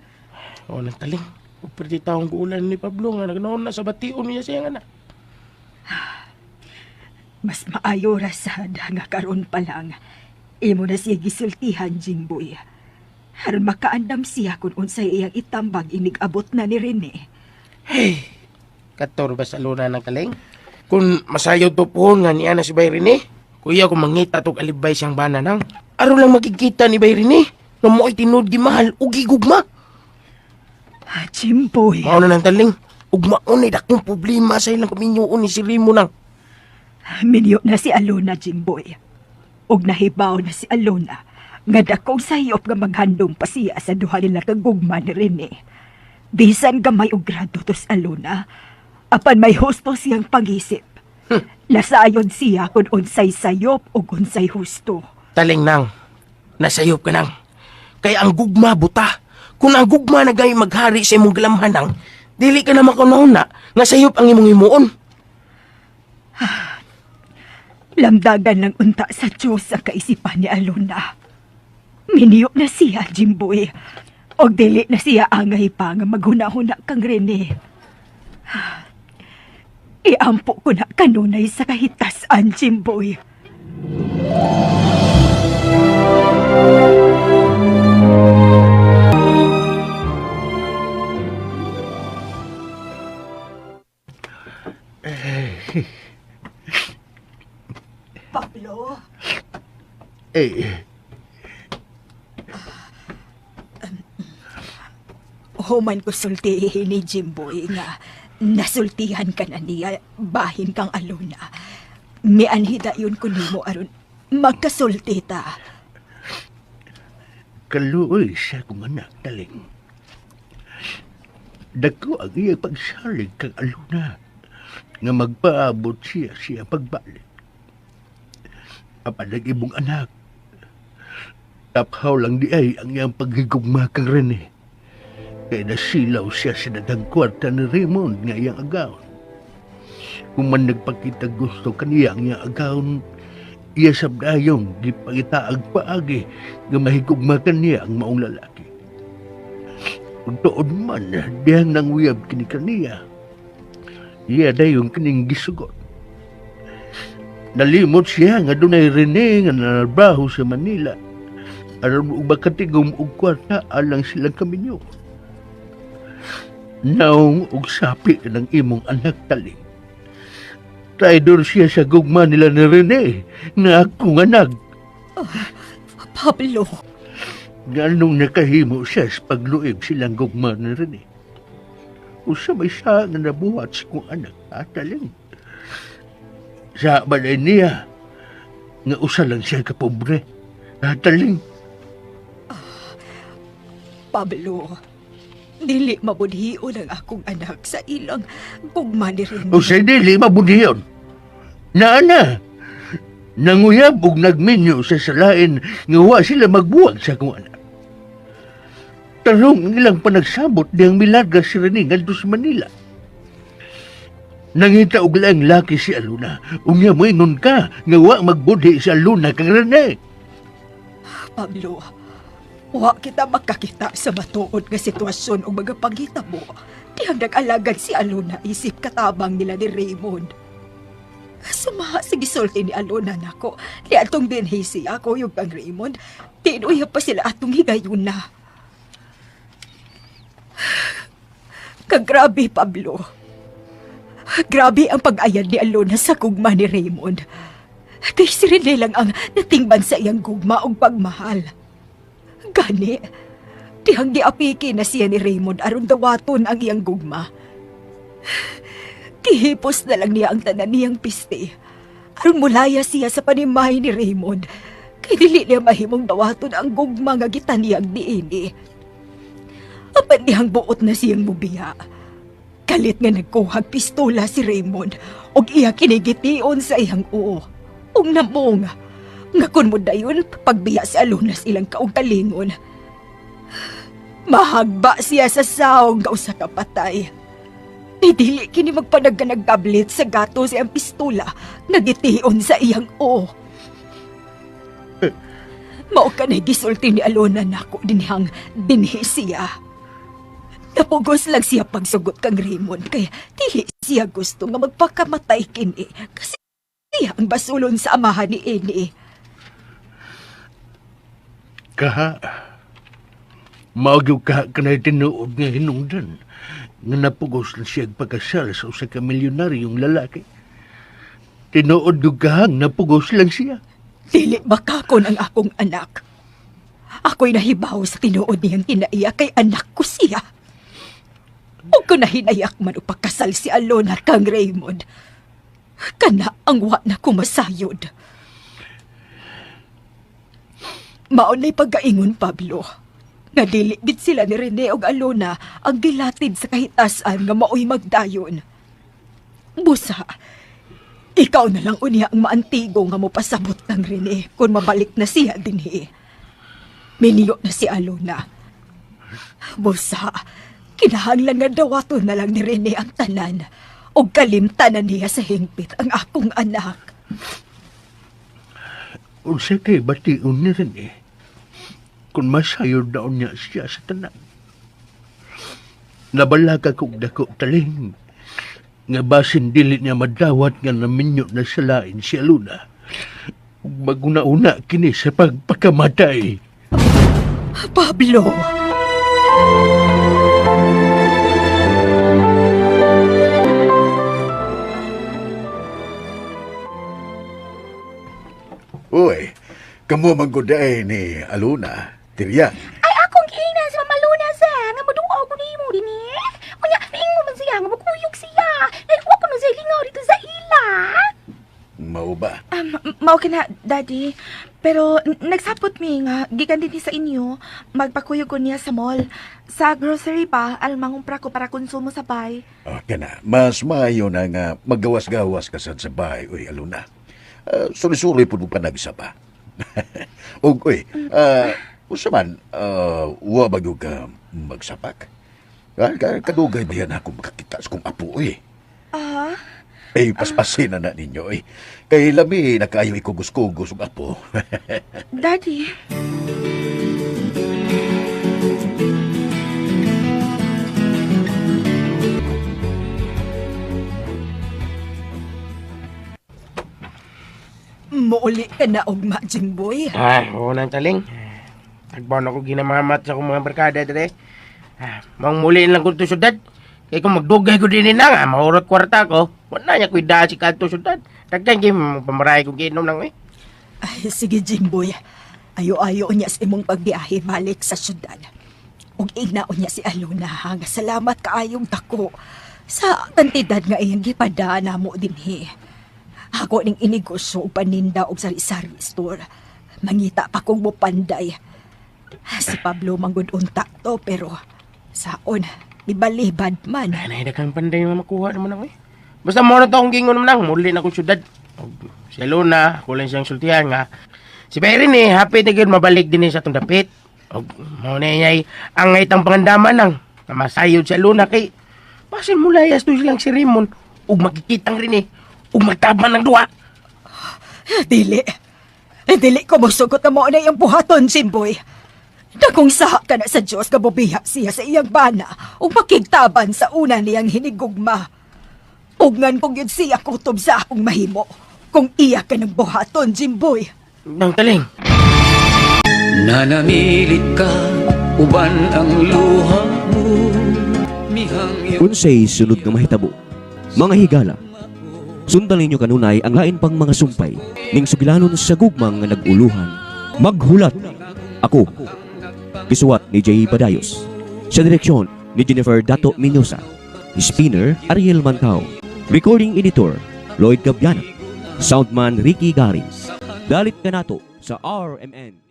O, nang taling. Ug perdi taong gulan ni Pablo nga nagnaon na sa bation niya siya nga na. Mas maayo ra sad nga karon pa lang. Imo na siya gisultihan, Jimboy. Aron makaandam siya kung unsay iyang itambag inig abot na ni Rene. Hey, kator ba sa Alona ng taling? Kung masayod to po nga niya na si Bay Rene, kuya kung mangita tog alibay siyang bana nang. Aron lang makikita ni Bay Rene, nga mo'y tinud gimahal ug gigugma. Ah, Jimboy. Mao na nang taling. Ug mao na dakong problema sa ilang kaminyoon ni si Rimo nang. Minyo na si Alona, Jimboy. Ug nahibaw na si Alona nga dakong sayop nga maghandom pa siya sa duha nila kagugma ni Rene. Bisan gamay og grado to si Alona, apan may husto siyang pag-isip. Nasayon siya kung unsay sayop o unsay husto. Taling nang, nasayop ka nang. Kay ang gugma buta. Kung ang gugma na gay maghari sa imong galamhanang, dili ka na makunahuna nga sayop ang imong himuon. Lamdagan lang unta sa Diyos ang kaisipan ni Alona. Miniyop na siya, Jimboy. Og dili na siya angay pa nga maghuna-huna kang Rene. Iampo ko na kanunay sa kahitasan, Jimboy. Pablo, Eh, human ko sultihin ni Jimboy nga nasultihan ka na niya, bahin kang Alona. Mianhida yun ko nimo aron magkasulti ta. Kaluoy sa akong anak, taling. Dako ang iya pagsalig kang Alona nga magpaabot siya siya pagbalik. Apan ang imong anak, taphaw lang di ay ang iyang paghigugma kang Rene. Kaya nasilaw siya sa daghang kwarta ni Raymond nga iyang agawon. Kung man nagpakita gusto kaniya ang iyang agawon, iya sabdayong gipangita ang paagi nga mahigugma kaniya ang maong lalaki. Ug tuod man, dihang nanguyab kini kaniya, iya dayon kining gisugot. Nalimot siya nga dunay Rene nga nanarbaho sa Manila aron og makatigom og kwarta alang silang kaminyo. Naong og sapi ng imong anak, taling. Traidor siya sa gugma nila ni Rene nga akong anak. Pablo. Nganong nakahimo siya sa pagluib silang gugma ni Rene? Usa may siya nga nabuhat sa kong anak, taling. Sa balay niya, nga usa lang siya kapobre, taling. Pablo, dili mabudhion ang akong anak sa ilang gugma ni Rene. O sa dili mabudhion. Naana, nanguyab og nagminyo sa salain nga wa sila magbuwag sa akong anak. Tarong ang ilang panagsabot diyang milarga si Rene ngadto sa Manila. Nangita og laing laki si Alona. Unya moingon ka nga wa magbudhi si Alona kang Rene. Pablo, wa kita makakita sa matuod nga sitwasyon o mga panghitabo. Dihang nag-alagad si Alona isip katabang nila ni Raymond. Suma sa gisulti ni Alona nako. Di atong dinhi siya ko yung kang Raymond. Tinuya pa sila atong higayuna. Kagrabe, Pablo. Grabe ang pag-ayad ni Alona sa gugma ni Raymond. Kay si Rene lang ang natingban sa iyang gugma og pagmahal. Gani, dihang giapiki na siya ni Raymond aron dawaton ang iyang gugma. Gihipos na lang niya ang tanan niyang piste. Aron mulaya siya sa panimahay ni Raymond. Kay dili niya mahimong dawaton ang gugma nga gitaniyag niini. Apan dihang buot na siyang mubiya. Kalit nga nagkuhag pistola si Raymond og iya kinigation sa iyang uo. Ug namong nga kun mo dayon pagbiya si Alona sa ilang kaugalingon. Mahagba siya sa saong nga usa ka patay. Dili kini magpanagganagablit sa gato sa iyang pistola nga gitiyon sa iyang o. Mao kanay gisulti ni Alona nako dinhang dinhi siya. Napugos lang siya pagsugot kang Raymond kay dili siya gusto nga magpakamatay kini kasi siya ang basulon sa amahan ni ini. Kaha, mao gyud kaha kanay tinuod nga hinungdan nga napugos lang siya pagkasal sa usa ka milyonaryong lalaki. Tinuod gyud kahang napugos lang siya. Dili makakon ang akong anak. Ako'y nahibaw sa tinuod niyang kinaiya kay anak ko siya. Ug kung nahinayak man o pagkasal si Alona kang Raymond, kana ang wa na kumasayod. Maunay pagkaingon, Pablo, nga dili gid sila ni Rene og Alona ang gilatid sa kahitasan nga maoy magdayon. Busa, ikaw na lang unya ang maantigo nga mopasabot kang Rene kung mabalik na siya dinhi. Miniyo na si Alona. Busa, kinahanglan nga dawaton na lang ni Rene ang tanan o kalimtan na niya sa hingpit ang akong anak. Unsa kay bation ni Rene kung masayod na unya siya sa tanan. Nabalaga kog dako taling nga basin dili niya madawat nga naminyo na sa lain si Aluna. Ug maguna-una kini sa pagpakamatay. Pablo! Uy, kamo mangguday ni Aluna, Tiryang. Ay, akong giingnan si Mama Luna sa nga moduaw ko nimo dinhi. Unya, miingon man siya nga mukuyog siya. Ay, wa ko no siya lingaw dito sa ila. Mao ba? Mao ka na, Daddy. Pero nagsapot mi nga, gikan din sa inyo, magpakuyog ko niya sa mall. Sa grocery pa, aron mangumpra ko para konsumo sa bay. Ah, kana, mas maayo na nga magawas-gawas ka sad sa bahay, uy, Aluna. Suri-suri po mo pa nagsapa. Ug, uy, usa man, wa ba gyud ka magsapak? Kadugay ba yan ako makakita sa kong apo, uy? Ah? Eh, paspasin na na ninyo, eh. Kay lami, nakaayo ikugos-kugos og apo. Daddy. Muuli ka na, ugma, Jimboy. Ay, oo nang taling. Tagbaw na ko ginamamat sa akong mga barkada dire. Maong muli lang ko to syudad. Kay kung magdugay ko din na nga, mahurot kwarta ko. Wala niya ko si kanto syudad. Daghan kay pamaray ko giinom lang eh. Ay, sige, Jimboy. Ayo-ayo niya sa imong pagbiyahe balik sa syudad. Ug ignaon niya si Alona ha, nga salamat kaayong dako sa kantidad nga iyang gipadaan namo dinhi. Ako ning inegosyo og paninda og sari-sari store. Mangita pa kong mopanday. Si Pablo manggod unta to pero saon, ibalibad man. Ay, nay, daghang panday nga makuha naman ako eh. Basta mo na to akong gingon naman ang muli na akong syudad. Og si Alona, ako lang siyang sultihan nga. Si Perrin eh, happy na gyud mabalik din eh sa atong dapit. Og mao na niya ang itang pangandaman lang. Na masayod si Alona kay basin mo layas to silang si Raymond ug makikitang rin eh. Ug magtaban ng duha. Dili. Dili ko mosugot na mao na iyang buhaton, Jimboy. Dakong saha ka na sa Diyos nga bubiha siya sa iyang bana ug makigtaban sa una niyang hinigugma. Ugnan kong yun siya kutob sa akong mahimo kung iya ka ng buhaton, Jimboy. Nang taling. Nanamilit ka, uban ang luha mo. Mihangyo. Unsay sunod nga mahitabo? Mga higala, sundan ninyo kanunay ang lain pang mga sumpay ning sugilanon sa gugmang nga nag-uluhan. Maghulat. Ako, gisuwat ni Jay Badayos. Sa direksyon ni Jennifer Dato Minosa. Spinner Ariel Mantao. Recording editor Lloyd Gabiana. Soundman Ricky Garin. Dalit kanato sa RMN.